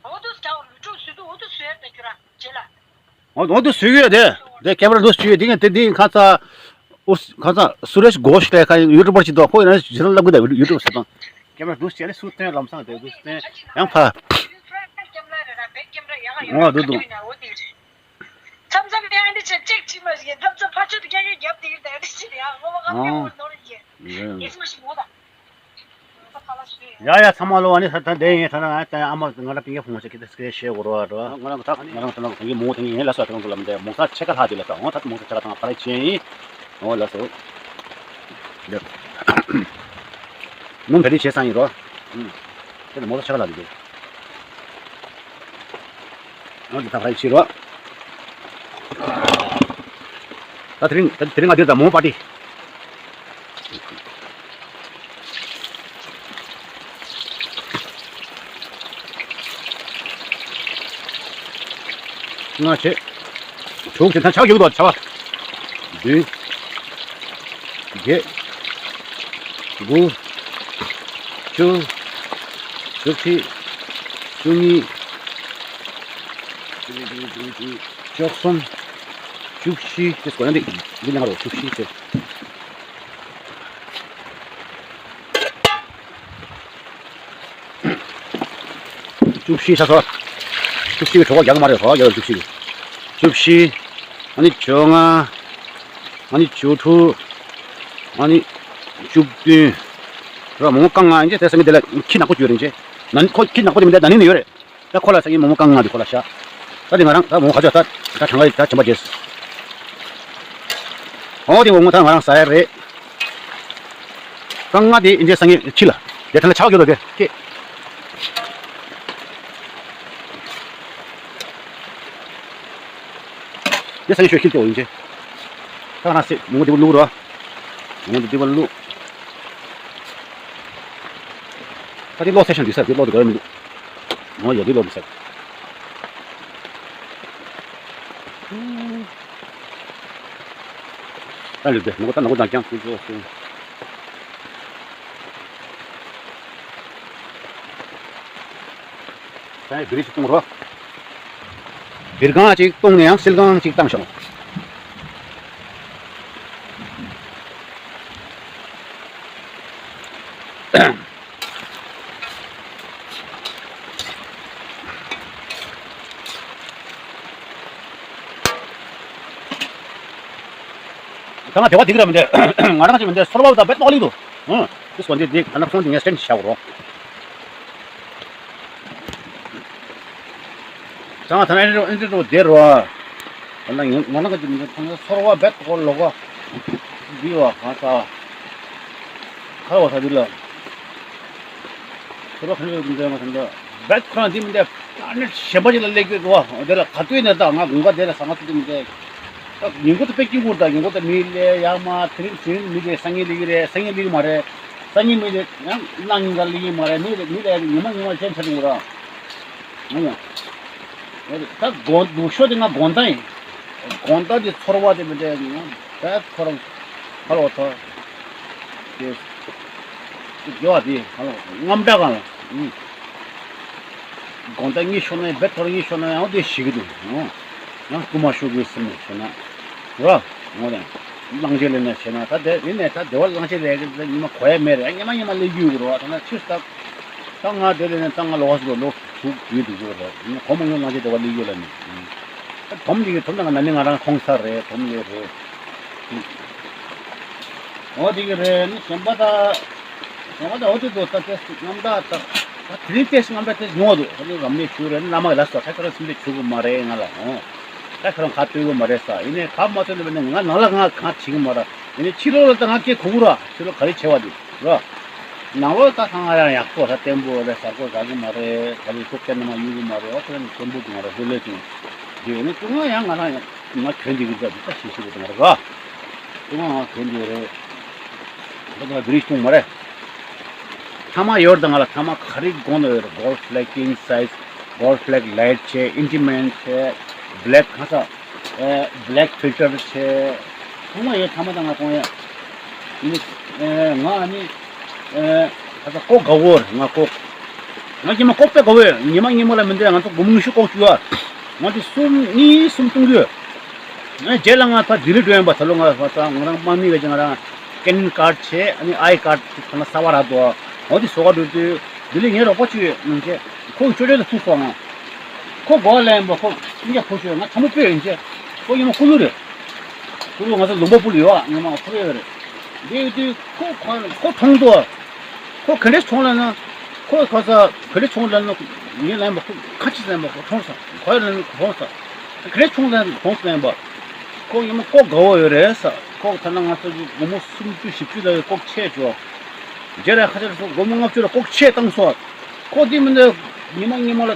འོ་དུ་སྐྱ་བོ་ལུས་ཕྲུག་སུས་དུ་འོ་དུ་སུས་ཡར་ད་ཁྱོད་ར་རྗེས་ལ། འོ་འོ་དུ་སུས་ཡོད་དེ། དེ་ཀེམ་ར་དུ་སུས་ཡོད་དེ་ངས་དེ་འདི་ཁ་ཚ། ཨུ་ཁ་ཚ་སུ་རེཤ་གོཤ་ལས་ཁ་ཡུ་ཊུབ་པར་ཅིག་འདུག་ཁོ་ཡིན་ན་ཇི་ལྟར་ལབ་གི་འདུག་ཡུ་ཊུབ་ཟེར་དང་། ཀེམ་ར་དུ་སུས་ཡོད་ལས་སུ་སྟོན་ལམ་སང་དེ་དུ་སྟོན་ཡང་ཕ། འོ་དུ་དུ། མཚམས་མཚམས་ཡང་འདི་ཆ་གཅིག་ཅིག་མ་ཞིག་མཚམས་མཚམས་ཕར་ཕྱོགས་དུ་རྒྱག་གི་རྒྱབ་དེ་ཡིན་ད་འདི་ཞིག་ཡང་ངོ་མ་ཨ་ངོ་མ་ནོར་ཡིན། ཨེ་སྨོ་ཞིག་མོ་ད། ཡ་ཡ་ཚང་མ་ལོ། ཨ་ནི་ད་ད་འདི་ཡིན་ད་ན་ཨ་ད་ཨ་མ་ང་རང་པིང་གེ་ཕུང་ཆེ་ཁི་ཏི་སྐད་བཤད་གོ་རོ་ཨ་འགྲོ། ང་རང་ད་ང་རང་ད་ན་པིང་གེ་མོ་ད་ཡིན་ལ་སོ་ད་རང་གོ་ལ་མི་འདི་མོ་ས་ཆེ་ཁ་ལྷ་དེ་ལ་ད་འོ་ད་མོ་ས་ཆེ་ཁ་ད་ང་ཕ་ར་ཆེ་ཡིན། འོ་ལ་སོ། ནུམ་བེ་རི་བྱེད་སང་ཡིན་རོ། ཨུམ། དེ་ནི་མོ་ས་ཆ་ག་ལ་འདུག་ཨོ་འདི་ད་ཕ་ར་ཡི་བྱེད་རོ། ད་དེ་རིང་ད་དེ་རིང་ང་འདིར་ད་མོ་པ་ཏི། ལྔ་བྱེད། དྲུག་བྱེད་ད་ཆ་ག་ཡོད་དོ་ཆ་བ། བདུན། བརྒྱད། དགུ། བཅུ། བཅུ་གཅིག་བཅུ་གཉིས། བཅུ་གསུམ། བཅུ་བཞི། དེ་སྐོར་ཡང་འདི་འདི་ལ་ང་རོ་བཅུ་བཞི་ཟེར། བཅུ་བཞི་ཆ་སོ། བཅུ་བཞི་གི་གྲོད་ཁོག་རྒྱག་གི་མ་རེད། གྲོད་ཁོག་རྒྱག་རེད་བཅུ་བཞི་གི། བཅུ་བཞི། ཨ་ནི་བཅོ་ལྔ། ཨ་ནི་བཅུ་དྲུག་ཨ་ནི་བཅུ་བདུན། ར་མོ་རྐང་ལྔ་ཡིན་ཅེ་དེ་སང་གི་དེ་ལ་ཁྱི་ནག་པོ་བཅོས་རིན་ཅེ། ན་ནི་ཁོ་ཁྱི་ནག་པོ་དེ་མི་འདྲ་ན་ནིང་ནས་ཡོད་རེད། ད་ཁོ་ལ་སང་གི་མོ་མོ་རྐང་ལྔ་དེ་ཁོ་ལ་བཞག་ད་དེ་ང་རང་ད་མོ་ཁ་ཆོག་ད་ད་གྲངས་ཀ་ད་བྱམས་པ་རྗེས། ཨོ་དེ་མོ་མོ་ད་ང་རང་ཟ་ཡ་རེད། རྐང་ལྔ་དེ་ཨིན་ཇི་སང་ངེ་ཁྱི་ལ། དེ་ཐ་ན་ཆག་ཡོད་དོ་དེ་ཁྱི། དེ་སང་ངེ་ཤོད་ཁྱི་ལྟོ་ཨིན་ཇི། ད་ང་སེ་མུ་དེ་བ་ལུག་རོ། མུ་དེ་བ་ལུག་ད་དེ་ལོ་སེ་ཤན་དེ་ས་དེ་ལོ་དེ་ག་མི་འདུག་ང་ཡོད་དེ་ལོ་དེ་ས། ད་ལུག་དེ་ནག་ད་ནག་ད་ཀྱང་ཁུ་ཚོ་སེ། ད་བིར་ཅིག་གཏོང་རོགས། བིར་གང་ཅིག་གཏོང་ནས་ཡང་སིལ་གང་ཅིག་བཏང་ཤོག་ད་ང་དེ་བ་དེ་གི་ར་མི་འདྲ། ང་རང་ཅི་མི་འདྲ་སོར་བ་དང་བེད་ཏོག་ལིང་འདུག་ཨང་། དེ་སོ་འདི་འདི་ང་རང་ཁོང་དེ་ངས་སྟན་བྱ་བ་རོ། ད་ང་ད་ན་ཨེ་འདྲ་ཨེ་འདྲ་འདྲ་བ་དེ་རོ། ད་ང་ང་རང་ཅི་མི་འདྲ་ད་ང་སོར་བ་བེད་ཏོག་ལོག་ག་འདི་བ་ག་ས་ཁ་བ་ས་འདི་ལ། ཁོ་རང་ཁ་ནས་འདི་འདྲ་མ་ཐོན་ཏེ། རྦད་ཁོ་རང་འདི་མི་འདྲ་ཨ་ནི་གཞན་པ་ཅིག་ལ་སླེབས་ཀྱི་འདུག་བ། དེ་ལ་ག་དུས་ནས་ད་ང་དགོང་ཁ་དེ་ལ་ཟ་ང་ཚོ་འདི་མི་འདྲ། ད་ཉིན་གུང་དུ་དཔེ་སྐྱིད་པོ་ད་ཉིན་གུང་དུ་མི་སླེབས་ཡག་མ་དེ་རིང་དེ་རིང་མི་སླེབས་སང་ཉིན་སླེབས་ཀྱི་རེད་སང་ཉིན་སླེབས་ཀྱི་མ་རེད། སང་ཉིན་མི་སླེབས་ཡང་གནངས་ཉིན་ག་སླེབས་ཀྱི་མ་རེད་མི་སླེབས་མི་སླེབས་ཉི་མ་ཉི་མ་ཅན་ཆགས་འདུག་ར། ང་ཡང་། ད་དགོང་དུ་ཤོ་དེ་ང་དགོང་དག་ཡིན། དགོང་དག་དེ་ཚོར་བ་དེ་མི་འདྲ་ཡིན་ན་རྦད་ཁོ་རང་ཧ་ལོ་ཐོ། དེ། དེ་དགེ་བ་དེ་ཧ་ལོ་རྔམ་དྲག་གང་ལ། དགོང་དག་གཉིད་ཤོར་ན་རྦད་ཐོ་རེ་གཉིད་ཤོར་ན་ཡང་དེ་ཞིག་གི་འདུག་ཡང་རྐུ་མ་ཤོར་དགོས་སེམས་ནས་བྱས་ན། ར། ངོ་དང་། བླང་བྱ་ལེན་ན་བྱས་ན་ད་དེ་ཡིན་ནས་ད་བདེ་བ་བླང་བྱ་ལས་ཀྱི་ཉི་མ་གོ་ཡ་མེད་རེད་ཉི་མ་ཉི་མ་ལས་རྒྱུ་ཡོད་གི་རོ་ད་ན་ཕྱིར་ད། ད་ང་དེ་ལས་ནས་ད་ང་ལོ་བ་ཟེར་བ་ལོ་དྲུག་བརྒྱུད་འདུག་གོ་རེད། ཡིན་ན་གོ་མ་མྱོང་ལང་ཆེ་དེ་བ་ལི་ཡོད་ལ་ནི། ད་དོམ་ལི་གི་དོམ་ནང་ན་ནི་ང་རང་ཁོང་ས་རེད་དོམ་ལི་རེད། འོ་དེ་གི་རེད་ནི་གཞན་པ་ད། གཞན་པ་ད་འོ་དེ་དོ་ད་ཏེས་རྔམ་ད་ད། ད་དེ་རིང་ཏེས་རྔམ་ད་ཏེས་ཉོ་འདུག་ད་ནི་རམ་ནས་ཞུ་རེད་ནི་བླ་མ་གི་ལ་སོ་ད་ཁ་ར་སིམ་དེ་ཞུ་གི་མ་རེད་ང་ལ་འོ། ད་ཁ་ར་ཁ་ཏོས་གི་མ་རེད་ས་ཡིན་ནི་ཁ་མ་ཏོས་ནི་ང་ནང་ལ་ང་གང་བྱེད་གི་མ་ར་ཡིན་ནི་ཕྱི་ལོགས་ལ་ད་ང་སྐད་གོ་གི་ར་ཕྱི་ལོགས་ག་རེ་བྱེད་བ་དེ། རོ། ནང་ལོགས་ད་ཁང་ང་ཡང་ཡག་པོ་ད་བརྟན་པོ་རེད་གཟར་པོ་ཟ་གི་མ་རེད་ད་ལུས་ཐུབ་བསྟན་ནི་མ་ཡོད་གི་མ་རེད་འོ་ཁོ་རང་ནི་བརྟན་པོ་གི་མ་རེད་ལྷོད་ལྷོད་ཀྱི་དེ་ཡོད་ནི་ཀུན་ང་ཡང་ང་རང་ཡང་ང་གྱོན་འདི་གི་ད་འདི་ད་ཤེས་ཤེས་གི་ད་མ་རེད་རོ། ཀྲུང་ང་གན་དེ་རེད། ད་ལྟ་བི་རི་ཆུང་མ་རེད། ཐ་མ་ཡོད་དང་ང་ལ་ཐ་མ་ག་རེ་དགོངས་ནས་ཡོད་རེད། Gold Flake king size, Gold Flake light ཆེ། Intimate ཆེ། Black ག་ས། Black filter ཆེ། ཚང་མ་ཡོད། ཐ་མ་དང་ང་གོང་ཡ། ཨ་ནི་ཨ་ང་ཨ་ནི་ཨ་ག་ས་ཀོག་དགའ་བོ་རེད། ང་ཀོག་ང་ཉི་མ་ཀོག་དཔེ་དགའ་བོ་ཡོད། ཉི་མ་ཉི་མ་ལ་མི་འདོད། ང་ཚོ་སྒོར་མོ་ཉི་ཤུ་ཀོག་བཅུ་ཡ། ང་དེ་གསུམ་གཉིས་གསུམ་གཏོང་གི་ཡོད། ང་རྗེས་ལ་ང་ཕར་ལྡི་ལི་འགྲོ་ཡིན་པ། ད་ལོ་ང་ང་རང་དམག་མི་བས་ཀྱི་ང་རང་ཀེ་ནན་ཀར་ཆེ། ཨ་ནི་ཨའི་ཀར་ཐ་ན་གསར་པ་རག་འདུག་འོ་དེ་བཟོ་ག་འགྲོ་དུས་ལྡི་ལི་ངའི་རོགས་པ་བཅུ་ཡོད་མི་ཆེ། ཁོ་ཅོ་ཅོ་དེ་ཐུག་སོང་ང་། ཁོ་གོ་ལེན་པ་ཁོ་སྤུན་ཀྱག་ཕོ་ཤོད་ང་ཚ་མོ་དཔེ་ཡིན་ཆེ། ཁོ་ཉི་མ་ཀུ་ལུ་རེད། ཀུ་ལུ་ང་ཚོ་ལུང་པ་པུ་ལ་ཡོད་ཨ། ཉི་མ་ཁོ་རེ་ཡོད་རེད། དེ་ཡོད་དུས་ཁོ་ཁོ་ཁོ་མཐོང་དུ། ཁོ་ག་འདྲས་བྱུང་ལབ་ན། ཁོ་ག་ས་ག་འདྲས་བྱུང་ལབ་ན། ངས་ལན་པ་ཁོ་ཁ་ཅིག་ལན་པ་ཁོ་མཐོང་ས། ག་ལན་ཁོ་མཐོང་ས། ག་འདྲས་བྱུང་ལན་མཐོང་ས་ལན་པ། ཁོ་ཉི་མ་ཀོག་དགའ་བོ་ཡོད་རེད་ས། ཁོ་ཐ་ན་ང་ཚོ་གི་སྒོར་མོ་སུམ་ཅུ་བཞི་བཅུ་ལ་ཡི་ཀོག་ཆད་བྱོས། རྗེས་ལ་ཁ་ཆར་སོ་སྒོར་མོ་ལྔ་བཅུ་ལ་ཀོག་ཆད་བཏང་སོ། ཁོ་དེ་མི་འདོད། ཉི་མ་ཉི་མ་ལ་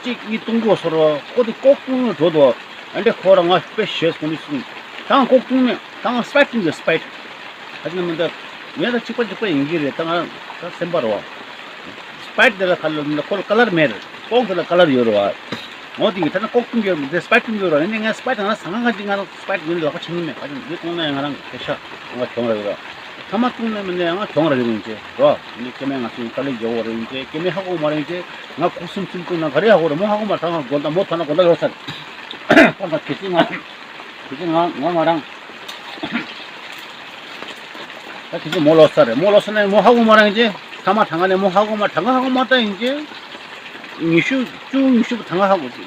གཅིག་གཉིས་གཏོང་དགོས་སོ་རོ། ཁོ་དེ་ཀོག་གཏོང་ནས་འགྲོ་དོ། ཨ་འདྲས་ཁོ་ར་ང་དཔེ་ཞེས་ཁོ་ནི་གསུངས། ད་ང་ཀོག་གཏོང་མེད། ད་ང་སྤེ་ཀིང་གི་སྤེ་ཀིང་། ད་ཅི་ན་མི་འདོད། ངས་ད་གཅིག་པ་གཅིག་པ་ཡིན་གྱི་རེད། ད་ང་ད་སེམས་པ་རོ། སྤེ་ཀིང་དེ་ལ་ཁ་ལ་མི་འདོད། ཁོ་ལ་ཀ་ལར་མེད་རེད། ཀོག་དེ་ལ་ཀ་ལར་ཡོད་རེད་བ། འོ་དེ་གི་ད་ན་ཀོག་གཏོང་གི་ཡོད་རེད། སྤེ་ཀིང་གཏོང་གི་ཡོད་རེད། ཡིན་ནའི་ངས་སྤེ་ཀིང་ང་ཟ་ང་ང་ཅིག་ང་སྤེ་ཀིང་ངས་ལག་པ་འཆང་གི་མེད། ཁ་ཅིག་འདི་གཏོང་ན་ཡང་ང་རང་གི་ཤ་ང་གྱོང་ར་ཡོད་ར། ཐ་མ་གཏོང་ན་མི་འདོད་ང་གྱོང་ར་ཡོད་ཡིན་ཅེ་རོ། ཡིན་ནའི་སྐྱེ་དམན་ང་ཚོ་ཡིན་དཀའ་ལས་རྒྱག་གོ་ར་ཡིན་ཅེ། སྐྱེ་དམན་ཧ་གོ་མ་ར་ཡིན་ཅེ། ང་ཁུག་སུམ་སུམ་གཏོང་ན་ག་རེ་ཧ་གོ་ར། མོ་ཧ་གོ་མ་ཐ་ང་དགོན་ད་མོ་ཐ་ན་དགོན་ད་ཡོད་ས་རེད། པ་ད་གལ་སྲིད་ང་གལ་སྲིད་ང་ང་ང་རང་། ད་ཁྱེད་ཚོ་མོ་ལོ་ས་རེད། མོ་ལོ་ས་ནས་མོ་ཧ་གོ་མ་རང་ཅེ། ཐ་མ་གྲངས་ཀ་ནས་མོ་ཧ་གོ་མ་གྲངས་ཀ་ཧ་གོ་མ་ད་ཡིན་ཅེ། ཉི་ཤུ་བཅུ་ཉི་ཤུ་གྲངས་ཀ་ཧ་གོ་ཅེ།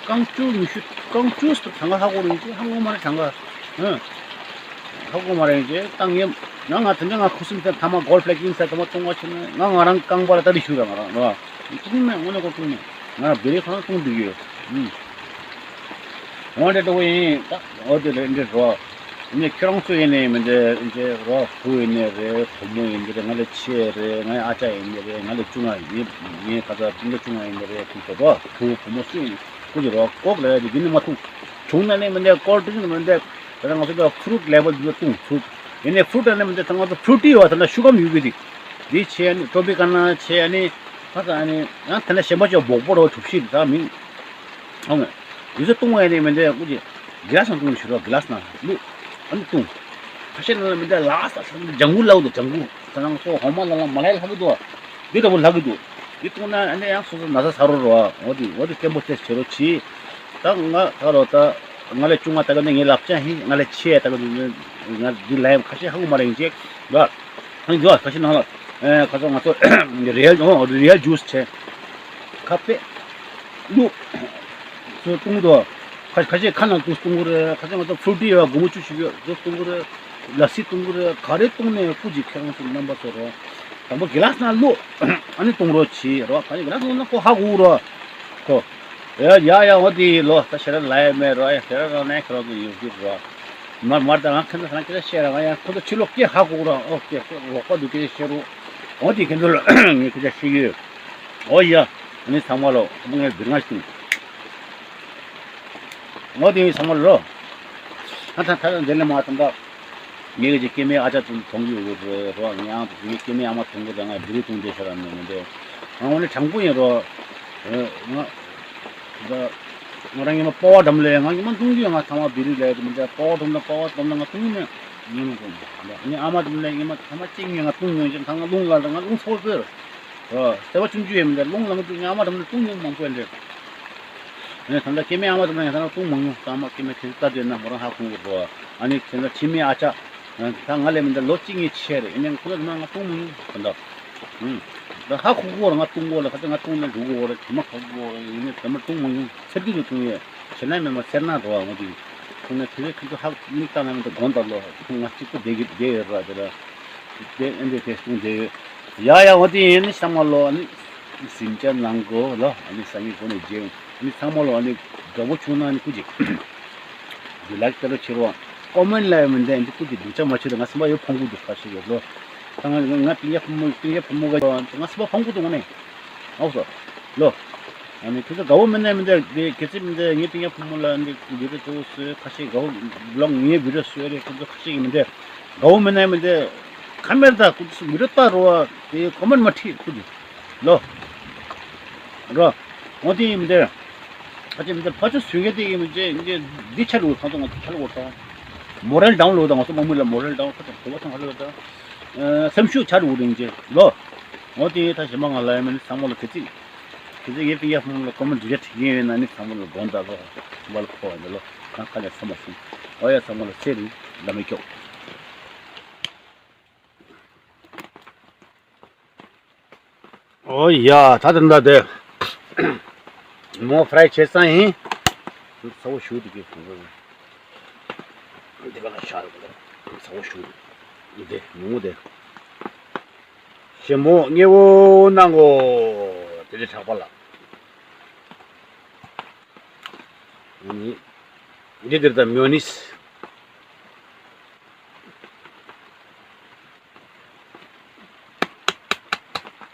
རྐང་བཅུ་ཉི་ཤུ་རྐང་བཅུ་གྲངས་ཀ་ཧ་གོ་རིན་ཅེ། ཧ་གོ་མ་རེད་གྲངས་ཀ། ཧ་གོ་མ་རེད་ཅེ། ད་ངས་ང་ང་དེ་འདྲ་ང་ཁུ་སིམ་ཚེ་ཐ་མ་གོལ་ཕ་ལེག་ཡིན་ཟེར་ཐ་མ་གཏོང་བ་ཆེ་ན་ང་ང་རང་རྐང་པ་ལ་ལྟ་རི་ཞུ་ར་ང་རང་ར། ཏུང་མེད་དངོས་གནས་ཁོ་ཏུང་མེད། ང་རང་བེ་རི་ཁང་ཏུང་འདུག་ཡོད། ཨུམ། འོ་འདྲ་འགྲོ་གི་ཡིན། ད་འོ་དེ་རེད་འདྲ་རོ། ངས་ཁྱེད་རང་ཚོ་ཡིན་ནའི་མི་འདྲ་འདྲ་རོ། བུ་ཡིན་ནའི་རེད། བུ་མོ་ཡིན་འདྲ་རེད། ང་ལས་ཆེ་རེད། ངའི་ཨ་ཅག་ཡིན་འདྲ་རེད། ང་ལས་ཆུང་བ་ཡིན། ངའི་ཁ་ཚ་སྤུན་ཀྱག་ཆུང་བ་ཡིན་འདྲ་རེད། ཁུ་ཚོ་རོ། བུ་བུ་མོ་སུ་ཡིན་ཁུ་ཚོ་རོ། ཀོག་ལ་ཡ་དེ་འདི་ནི་མ་ཐུག་བྱུང་ན་ནི་མི་འདྲ། ཀོལ་ཌི་རིང་མི་འདྲ། ད་ང་ཚོ་ལ་ཕུ་རུ་ལེ་བལ་འདི་ལ་བཏུང་ཕུ་རུ། ཡིན་ནའི་ཕུ་རུ་ད་ནི་མི་འདྲ། ད་ང་ཚོ་ཕུ་རུ་ཏི་ཡོད་ད་ན་ཤུ་གམ་ཡོད་གི་འདི། འདི་ཆེ་ནི་ཏྲོ་པི་ཀ་ན་ཆེ་ནི། ད་ད་ནི་ཡང་ད་ནི་གཞན་པ་ཅོ་སྦོག་པོ་རོ་གྲུབ་ཤིག་ད་མིན། ཨོ་མེ། ཡུལ་ས་བཏུང་བ་ཡིན་ནའི་མི་འདྲ། ཀུ་ཅི་གི་ལ་སི་ནང་བཏུང་ནི་ཞུ་རོགས། གི་ལ་སི་ནང་ལུ་ཨ་ནི་བཏུང་། ཁ་ཤས་ནང་ལ་མི་འདྲ་ལ་ས་ས་ལྗང་གུ་ལའུ་དུ་ལྗང་གུ་ད་ནང་སོ་ཧོ་མ་ལ་ལ་མ་ལ་ལྷ་གི་དུ་འདི་ལྟ་བུ་ལྷ་གི་དུ་འདི་བཏུང་ན་ཨ་ནི་ཡང་སོ་སོ་ན་ཚ་ས་རོ་རོ། འོ་དེ་འོ་དེ་སྐྱེན་པོ་ཆེ་བྱེད་རོ་ཆི། ད་ང་ད་རོ་ད་ང་ལས་ཆུང་ང་ད་ག་ནི་ངའི་ལབ་ཅན་ཧི་ང་ལས་ཆེ་ད་ག་ནི་ང་འདི་ལ་ཡང་ཁ་ཤས་ཧ་གོ་མ་རེད་ཡིན་ཅེ་ལ། ཨ་ནི་འདི་བ་ཁ་ཤས་ནང་ལ་ཨེ་ཁ་ཚ་ང་ཚོ་རི་ཡལ་ཨོ་རི་ཡལ་ཇུས་ཆེ། ཁ་པེ། ལུ། ཚོ་བཏུང་དོ། ཁ་ཁ་ཤས་ཁ་ནང་དུ་བཏུང་གི་རེད། ཁ་ཤས་ང་ཚོ་ཕུ་རུ་ཏི་ཡོད་སྒོར་མོ་བཅུ་བཞི་ཡོད་དུ་བཏུང་གི་རེད། ལ་སི་བཏུང་གི་རེད། ག་རེ་བཏུང་ནས་སྐུ་མཁྱེན་ཁྱེད་རང་ཚོ་རྣམ་པ་ཚོ་རོ། དང་པོ་གི་ལ་སི་ནང་ལུ། ཨ་ནི་བཏུང་རོགས་བྱེད་རོ། ག་རེ་གི་ལ་སི་ནང་ཁོ་ཧ་གོ་རོ། ཁོ། ཡ་ཡ་ཡ་འོ་དེ་ལོ་ད་ཤེས་ར་ལ་ཡ་མེད་རོ། ཡ་ཤེས་ར་རང་ནས་ཁྱེད་རང་ཚོ་ཡོད་ཀྱི་རོ། མར་མར་ད་ང་ཁྱེད་ཚོ་ང་ཁྱེད་ཚོ་བཤད་ར་ང་ཡང་ཁོ་ཚོ་ཕྱི་ལོགས་སྐད་ཧ་གོ་ར། ཨོ་སྐད་ལོག་པ་འདུག་སྐད་བཤད་རོ། འོ་དེ་ཁྱེད་ཚོ་ལ་ངས་ཁྱེད་ཚོ་བཤད་ཡོད། ཨོ་ཡ། ཨ་ནི་ཚང་མ་ལོ་ངས་འདིར་ང་ཞུ། ངོ་དེ་ཚང་མ་ལོ། ང་ད་ད་འདི་ལས་མ་ཐོན་ད། ངས་ཀྱི་སྐྱེ་མེད་ཨ་ཅག་དེ་མཐོང་གི་ཡོད་རེད་རོ། ངས་ཡང་ངའི་སྐྱེ་མེད་ཨ་མ་མཐོང་གི་ད་ང་འདི་རུ་མཐོང་དེ་ཤ་ར་མེད་མི་འདྲ། ང་འོ་ནི་དྲང་པོ་ཡིན་རོ། ང་ད་ང་རང་ཉི་མ་པ་བ་འགྲམ་ལས་ང་ཉི་མ་མཐོང་གི་ཡོད། ང་ཚང་མ་བི་རི་ལས་དེ་མི་འདྲ། པ་བ་འགྲམ་ད་པ་བ་འགྲམ་ད་ང་མཐོང་གི་མེད། ཉི་མ་མཐོང་གི་ངའི་ཨ་མ་འགྲམ་ལས་ཉི་མ་ཚང་མ་གཅིག་ཉིད་ང་མཐོང་མྱོང་ཅིང་ད་ང་རླུང་ལ་ད་ང་རླུང་ཚོར་ཟེར། ཨོ། སེ་བ་ཆུང་ཆུང་ཡོད་མི་འདྲ། རླུང་ལངས་དུས་ཉི་མ་འགྲམ་ལ་རླུང་ཉུང་མང་པོ་ཡོད་འདྲ། ཨ་ནི་ད་ལྟ་སྐྱེ་དམན་ཨ་མ་དང་ཡང་ད་ལྟ་རླུང་མང་ཉུང་། ད་མ་སྐྱེ་དམན་ཁྱེད་ཚོ་ལྟ་དུས་ན་མོ་རང་ཧ་གོ་གི་རེད། ཨ་ནི་ཁྱེད་ཚོ་ཁྱིམ་མི་ཨ་ཅག་ད་ང་ལས་མི་འདྲ་ལོ་གཅིག་གཉིས་ཆེ་རེད། ཡིན་ནའི་ཁོ་ཚོ་ད་མ་ང་རླུང་མང་ཉུང་ད་ལྟ། ཨུམ། ད་ཧ་གོ་གི་རེད། ང་རླུང་གོ་ལ་ཁ་ཚ་ང་རླུང་ལ་འགྲོ་གི་རེད། དེ་མ་ཧ་གོ་གི་རེད། ཡིན་ནའི་ད་མ་རླུང་མང་ཉུང་ཚེར་གི་ཚོ་རླུང་ཡོད། ཁྱེད་ན་མེད་མ་སེར་ན་འགྲོ་བ་ངོ་དེ། ཁོང་ནས་དེ་རེད། ཁྱེད་ཚོ་ཧ་མིག་ལྟ་ན་མི་འདུག་དགོངས་དག་ལོ། ཁོང་ང་གཅིག་པུ་བསྡད་ཀྱི་བསྡད་ཡོད་ར་དེ་ལ། དེ་ཨེ་འདྲས་དེ་གསུངས་བསྡད་ཡོད། ཡ་ཡ་འོ་དེ་ཡིན་ནི་ཚང་མ་ལོ་ཨ་ནི། ཟིང་ཆ་ནང་གོ་ལོ་ཨ་ནི་སང་ཉིན་གོ་ནས་མཇལ་ཡོང་། ཨ་ནི་ཚང་མ་ལོ་ཨ་ནི་དགའ་པོ་བྱུང་ན་ཨ་ནི་སྐུ་མཁྱེན། དེ་ལ་ལྟ་རོགས་བྱེད་རོགས། ཀོ་མེན་ལ་ཡ་མི་འདྲ་འདི་སྐུ་མཁྱེན་སྡུག་ཅག་མ་བྱེད་རོགས། ང་སེམས་པ་ཡོད་ཕོངས་པོ་འདུག་ཁ་ཤས་ཡོད་ལོ། ད་ང་ང་སྤུན་ཀྱག་ཕོ་མོ་སྤུན་ཀྱག་ཕོ་མོ་ག་ང་སེམས་པ་ཕོངས་པོ་འདུག་ངོ་ནས། ཨོ་སོ། ལོ། ཨ་ནི་ཁྱེད་ཚོ་དགའ་བོ་མེད་ན་མི་འདྲ། དེ་གལ་སྲིད་མི་འདྲ་ངའི་སྤུན་ཀྱག་ཕོ་མོ་ལ་འདི་བི་ཌིའོ་ཚོ་བཟོས། ཁ་ཤས་དགའ་བོ་བི་ལོག་ངའི་བི་ཌིའོ་བཟོས་རེད། ཁྱེད་ཚོ་ཁ་ཤས་ཀྱིས་མི་འདྲ་དགའ་བོ་མེད་ན་མི་འདྲ། ཁ་མེར་ད་ཁོ་ཚོ་བི་ཌིའོ་ལྟ་རོགས། དེ་ཀོ་མེན་མ་བྲིས་ཁུ་དུ་ལོ་རོ། འོ་དེ་ཡིན་མི་འདྲ། ཁ་ཅིག་མི་འདྲ་ཕ་ཆུ་བཟོས་མཁན་དེ་ཡིན་མི་འདྲ། འདི་འདི་ཆ་རུ་ཚང་ཚང་ཆ་ལ་འོ་ད་མོ་རལ་ཌའུན་ལོ་ད་ང་ཚོ་མ་མུ་ལ་མོ་རལ་ཌའུན་ཁ་ཚང་གོ་བ་ཚང་ཧ་ལོ་ད་སེམས་ཤུགས་ཆ་རུ་འོ་རིང་ཅེ་ལོ། འོ་དེ་ད་ཞེ་མ་ང་ལ་ཡ་མིན་ཚང་མ་ལ་གལ་སྲིད། དེ་ཚེ་ངའི་སྤུན་ཀྱག་ཕོ་མོ་ལ་ཀོ་མེན་འདྲི་རྒྱ་དྲི་གི་ཡོད་ན་ནི་ཚང་མ་ལ་དགོངས་དག་ལོ། བ་ལ་ཕོ་བ་འདི་ལོ། ང་ཁ་ལ་ཚང་མ་སུན། འོ་ཡ་ཚང་མ་ལ་ཚེ་རིང་བདེ་མོ་སྐྱོག་འོ་ཡ་ད་དེ་འདྲ་དེ། མོ་ཕ་རའི་བྱས་ཙང་ཡིན། ཚ་བོ་ཞུ་དེ་གི་འདི་ག་ལ་ཤར་བ་ཚ་བོ་ཞུ་དེ་མོ་དེ། ཞེ་མོ་མཉེས་པོ་གནང་གོ། དེ་ལས་གྲགས་པ་ལ། འདི་འདིར་ད་མེའོ་ནིས།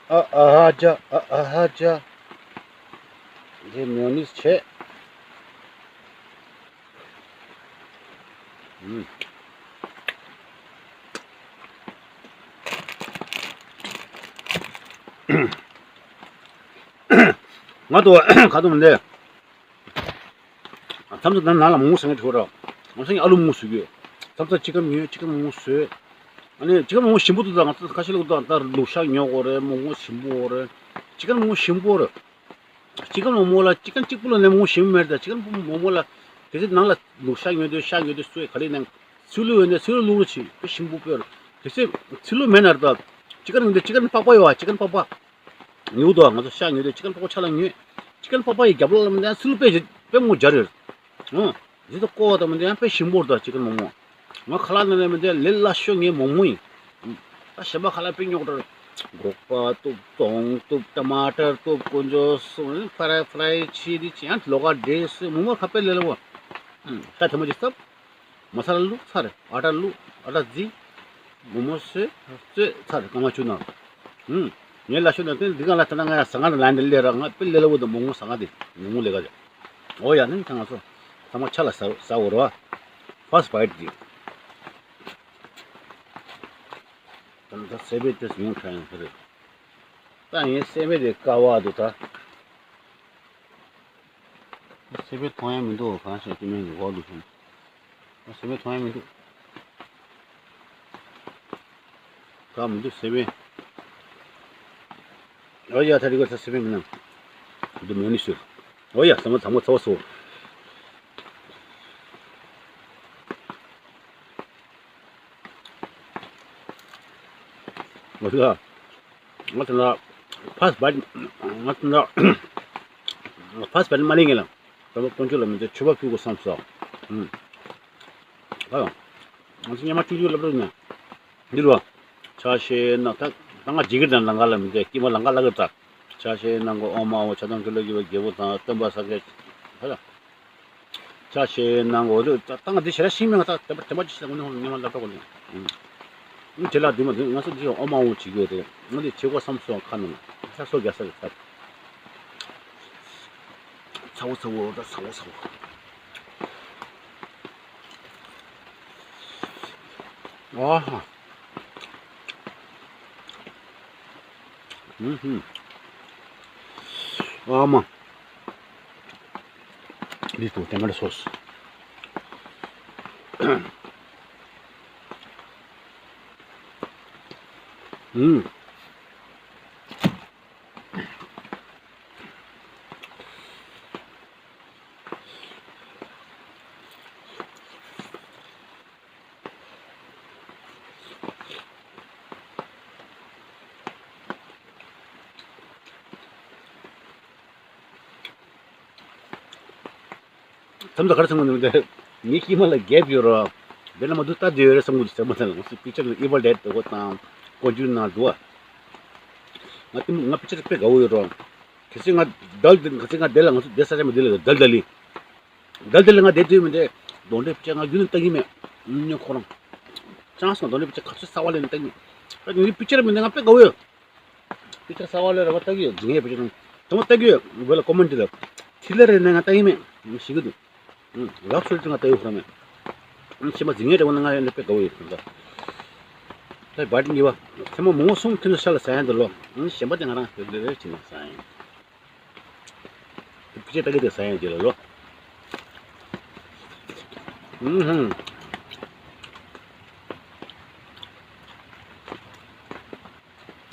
ཨ་ཨ་ཧ་ཅ། ཨ་ཨ་ཧ་ཅ། འདི་མེའོ་ནིས་བྱས། ང་དོ་ག་དུ་མི་འདེ། མཚམས་མཚམས་ནང་ལ་མོག་མོག་ཟ་མཁན་འདུག་ར། ང་ཚོ་ཨ་ལུ་མོག་མོག་ཟ་གི་ཡོད། མཚམས་མཚམས་ཅི་ཀམ་ཉོས་ཅི་ཀམ་མོག་མོག་ཟོས། ཨ་ནི་ཅི་ཀམ་མོག་མོག་ཞིམ་པོ་འདུག་ད་ང་ཚོ་ཁ་ཤས་ལ་གོ་ད་ལུག་ཤ་ཉོ་དགོས་རེད། མོག་མོག་ཞིམ་པོ་རེད། ཅི་ཀམ་མོག་མོག་ཞིམ་པོ་རེད། ཅི་ཀམ་མོག་མོག་ལ་ཅི་ཀམ་གཅིག་པུ་ལ་ནས་མོག་མོག་ཞིམ་མེད་ད། ཅི་ཀམ་མོག་མོག་ལ་གལ་སྲིད་ནང་ལ་ལུག་ཤ་ཉོས་དུས་ཤ་ཉོས་དུས་སུ་ག་ལེ་ནང་ཚིལ་ལུ་ཡོད་ནས་ཚིལ་ལུ་བླུག་རོགས་བྱེད། དཔེ་ཞིམ་པོ་དཔེ་རེད། གལ་སྲིད་ཚིལ་ལུ་མེད་ན་རེད་ད། ཅི་ཀམ་ནང་དུ་ཅི་ཀམ་པགས་པ་ཡོད་པ། ཅི་ཀམ་པགས་པ། ཉོ་དོ། ང་ཚོ་ཤ་ཉོས་དེ་ཅི་ཀན་པགས་པ་ཆ་ལ་ཉོས། ཅི་ཀན་པགས་པ་ཡི་རྒྱབ་ལོགས་ལ་མི་འདུག་ཡང་ཚིལ་དཔེ་དཔེ་མོ་སྦྱར་ཡོད། ཨང་། ཡིད་དུ་བསྐོར་བ་དང་མི་འདུག་ཡང་དཔེ་ཞིམ་པོ་རེད་ད་ཅི་ཀན་མོག་མོག་ང་ཁ་ལག་ནང་ནས་མི་འདུག་ཡང་ལས་སླ་ཤོས་ངའི་མོག་མོག་ཡིན། ད་གཞན་པ་ཁ་ལག་དཔེ་རྙོག་དྲ། སྒོག་པ་གཏུབ། དོང་གཏུབ། ཊ་མ་ཊར་གཏུབ། དཀོན་མཆོག་གསུམ། ཕ་རའི་ཕ་རའི་ཕྱེ་དེ་ཅི་ཡང་ལོག་ག་འདྲེས་སུ་མོག་མོག་ཁ་དཔེ་ལས་སླ་བོ། ཨང་། ད་དེ་མོ་ཅིག་བཏབ། མ་ས་ལ་བླུགས་ཚར་རེད། ཨ་ཊ་བླུགས། ཨ་ཊ་བརྫིས། མོག་མོག་བཟོས། བཙོས་ཚར་རེད། སྐར་མ་བཅུ་ནང་། ཧུམ། ངས་ལ་ཤོད་ན་དེ་འདི་ག་ལ་ད་ན་ང་ཡང་ཟ་ང་ལ་ལན་འདི་ལས་ར་ང་དཔེ་ལས་སླ་བོ་དང་མོག་མོག་ཟ་ང་དེ་མོག་མོག་ལས་ཀ་ཅིག་འོ་ཡ་ནི་ད་ང་ཚོ་ཚང་མ་ཆ་ལ་ཟ་ཟ་འོ་ར་བ། ཕར་སི་ཊི་བྷའི་ཊི་དེ། ད་ནི་ད་སེ་བེ་ཏེས་ཡོང་ཁྲ་ཡང་ཁ་རེད། ད་ངས་སེ་བེ་དེ་ཀ་བ་འདུག་ད། སེ་བེ་མཐོང་ཡ་མི་འདུག་གང་ཤེས་ཀྱི་མིན་འོག་ཏུ་སོང་། སེ་བེ་མཐོང་ཡ་མི་འདུག་གང་མི་འདུག་སེ་བེ། ཨོ་ཡ་ད་རི་གོ་ད་སེ་བེ་མི་ནམ། འདི་མོ་ནི་ཤོད། ཨོ་ཡ་ཟ་མ་ཟ་མ་ཚ་བ་སོ། ཨོ་ཡ། ང་ཚོ་ལ་ཕ་སི་ཊི་བྷའི་ཊི། ང་ཚོ་ལ་ཕ་སི་ཊི་བྷའི་ཊི་མ་ལེན་ངེས་ལ། ད་ལོ་དཀོན་མཆོག་ལ་མི་ཚེ་མཆོད་པ་ཕུལ་དགོས་བསམ་སོང་། ཨུམ། ཨ། ང་ཚོ་སྙེ་མ་བཅུ་བཅུ་ལབ་རོགས་ནས། འདི་རུ་བ། ཆ་ཤས་ན་ད་ད་ང་ཇི་གི་དང་ལང་ཀ་ལ་མི་ཚེ་སྐྱིད་མ་ལང་ཀ་ལ་གི་ད། ཆ་ཤས་ནང་གོ་ཨོ་མ་འོ་ཆ་ཚང་ཁྱོད་ལ་གི་བ་རྒྱལ་པོ་དང་སྟོན་པ་ས་གའི། ཧ་ལ། ཆ་ཤས་ནང་གོ་ད་ད་ང་འདི་ཞེ་ལ་ཤིང་མེད་ང་ད་དེ་པ་དེ་པ་ཅི་ཞིག་ལ་ངོ་ནས་ཧོ་ཉི་མ་ལབ་ད་གོ་ནས། ཨུམ། དེ་ལ་འདི་མ་འདི་ང་ཚོ་འདི་ཨོ་མ་འོ་བྱེད་ཀྱི་ཡོད་དེ་ང་འདི་བྱེད་དགོས་བསམ་སོང་ཁ་ནང་ལ་ས་སོ་རྒྱ་ས་རེད་ས། ཚ་བོ་ཚ་བོ་ད་ཚ་བོ་ཚ་བོ། ཨ་ཧ། ཨུ་ཧུ། ཨ་མ། འདི་ཏུ་ཏེ་མ་རེ་སོ་སི། ཨུམ། མཚམས་སུ་ག་རེ་བསམ་གི་འདུག་དེ། ངའི་སྐྱིད་མ་ལ་རྒྱབ་ཡོད་རོ། དེ་ལ་མ་འདུག་ལྟ་དེ་ཡོད་རེད་བསམ་གི་འདུག་ཟེར་མ་ཐལ། ང་ཚོ་པིག་ཅར་ལ་ཨི་ཝལ་ཌེད་འདུག་གོ་དང་། ཀོ་ཇུ་ན་འདུག་ཨ། ང་དེ་ང་པིག་ཅར་དཔེ་དགའ་བོ་ཡོད་རོ། གལ་སྲིད་ང་དལ་དེ་གལ་སྲིད་ང་དེ་ལ་ང་ཚོ་དེ་ས་ཆ་མི་དེ་ལ་དལ་དལ་ལི། དལ་དལ་ལི་ང་དེ་དུས་མི་དེ། གདོན་འདྲེ་པིག་ཅར་ང་རྒྱུན་ནས་ལྟ་གི་མེད། ཉོ་ཁོ་རང་། ཅང་སོང་གདོན་འདྲེ་པིག་ཅར་ག་ཚོད་གསར་བ་ལེན་ལྟ་གི་མེད། ད་ངའི་པིག་ཅར་མི་དེ་ང་དཔེ་དགའ་བོ་ཡོད། དཔེ་ཆ་གསར་བ་ལས་ར་བ་ལྟ་གི་ཡོད། འཛིན་ཡས་དཔེ་ཆ་ནང་ ཚང་མ་ལྟ་གི་ཡོད། བོད་ལ་ཀོ་མེན་ཊི་ལ། ཐི་ལེ་རེ་ནས་ང་ལྟ་གི་མེད། ཞིག་གི་འདུག་ལབ་སོ་ཅི་ང་ལྟ་ཡོད་ཁོ་རང་མེད། ཞེ་མ་འཛིང་ངེས་འདྲ་བོ་ན་ང་ཡོད་ན་དཔེ་དགའ་བོ་ཡོད་ཁོ་ད། ད་བར་གཉིས་པ། ཚེ་མ་མོ་གསུམ་ཐུན་ཤ་ལ་ཟ་ཡ་འདི་ལོ། གཞན་པ་དེ་ང་རང་ལེ་ལེ་བྱེད་ནས་ཟ་ཡ་ཡིན། ཕི་ཅེ་ལྟ་གི་དེ་ཟ་ཡ་ཡིན་ལ་ལོ། ཨུམ་ཧུམ།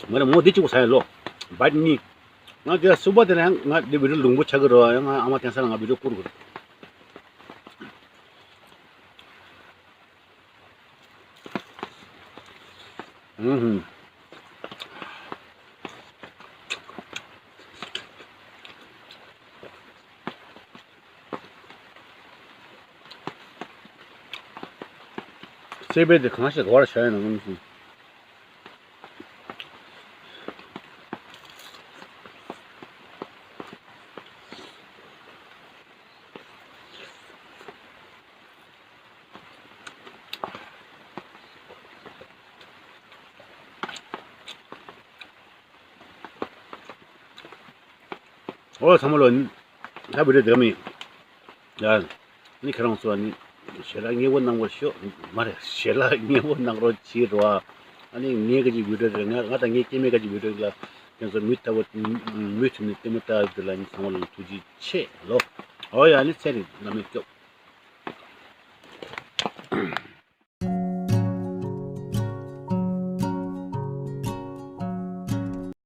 ང་རང་མོ་འདི་གཅིག་པོ་ཟ་ཡ་ལོ། བར་གཉིས། ང་དེ་སུ་པ་དེ་ལ་ཡང་ང་དེ་བི་ཌིའོ་ལུང་པོ་ཆགས་ཀྱི་རེད་བ། ཡང་ང་ཨ་མ་དེང་སང་ལ་ང་བི་ཌིའོ་བསྐུར་དགོས། ཨུ་ཧུམ། སེ་པེ་དེ་གང་ཞིག་ག་བར་བྱ་ཡ་ན་ངོམ་སོང་། ཨོ་ཚང་མ་ལོ། ད་བི་ཌིའོ་དེ་ག་མིན། ཡ། ནི་ཁྱེད་རང་ཚོ་ནི་ཞལ་ལག་མཉེས་པོ་གནང་བར་ཤོག་མ་རེད། ཞལ་ལག་མཉེས་པོ་གནང་རོགས་བྱེད་རོགས། ཨ་ནི་ངའི་ག་ཅིག་བི་ཌིའོ་རེད། ང་ང་དང་ངའི་སྐྱེ་དམན་ག་ཅིག་བི་ཌིའོ་ལ་ཁྱེད་ཚོ་མུ་མཐུད་པོ་མུ་མཐུད་ནས་ལྟད་མོ་ལྟ་དེ་ལ་ནི་ཚང་མ་ལ་ཐུགས་རྗེ་ཆེ་ལོ། ཨོ་ཡ་ནི་ཚེ་རིང་བླ་མས་སྐྱོབ།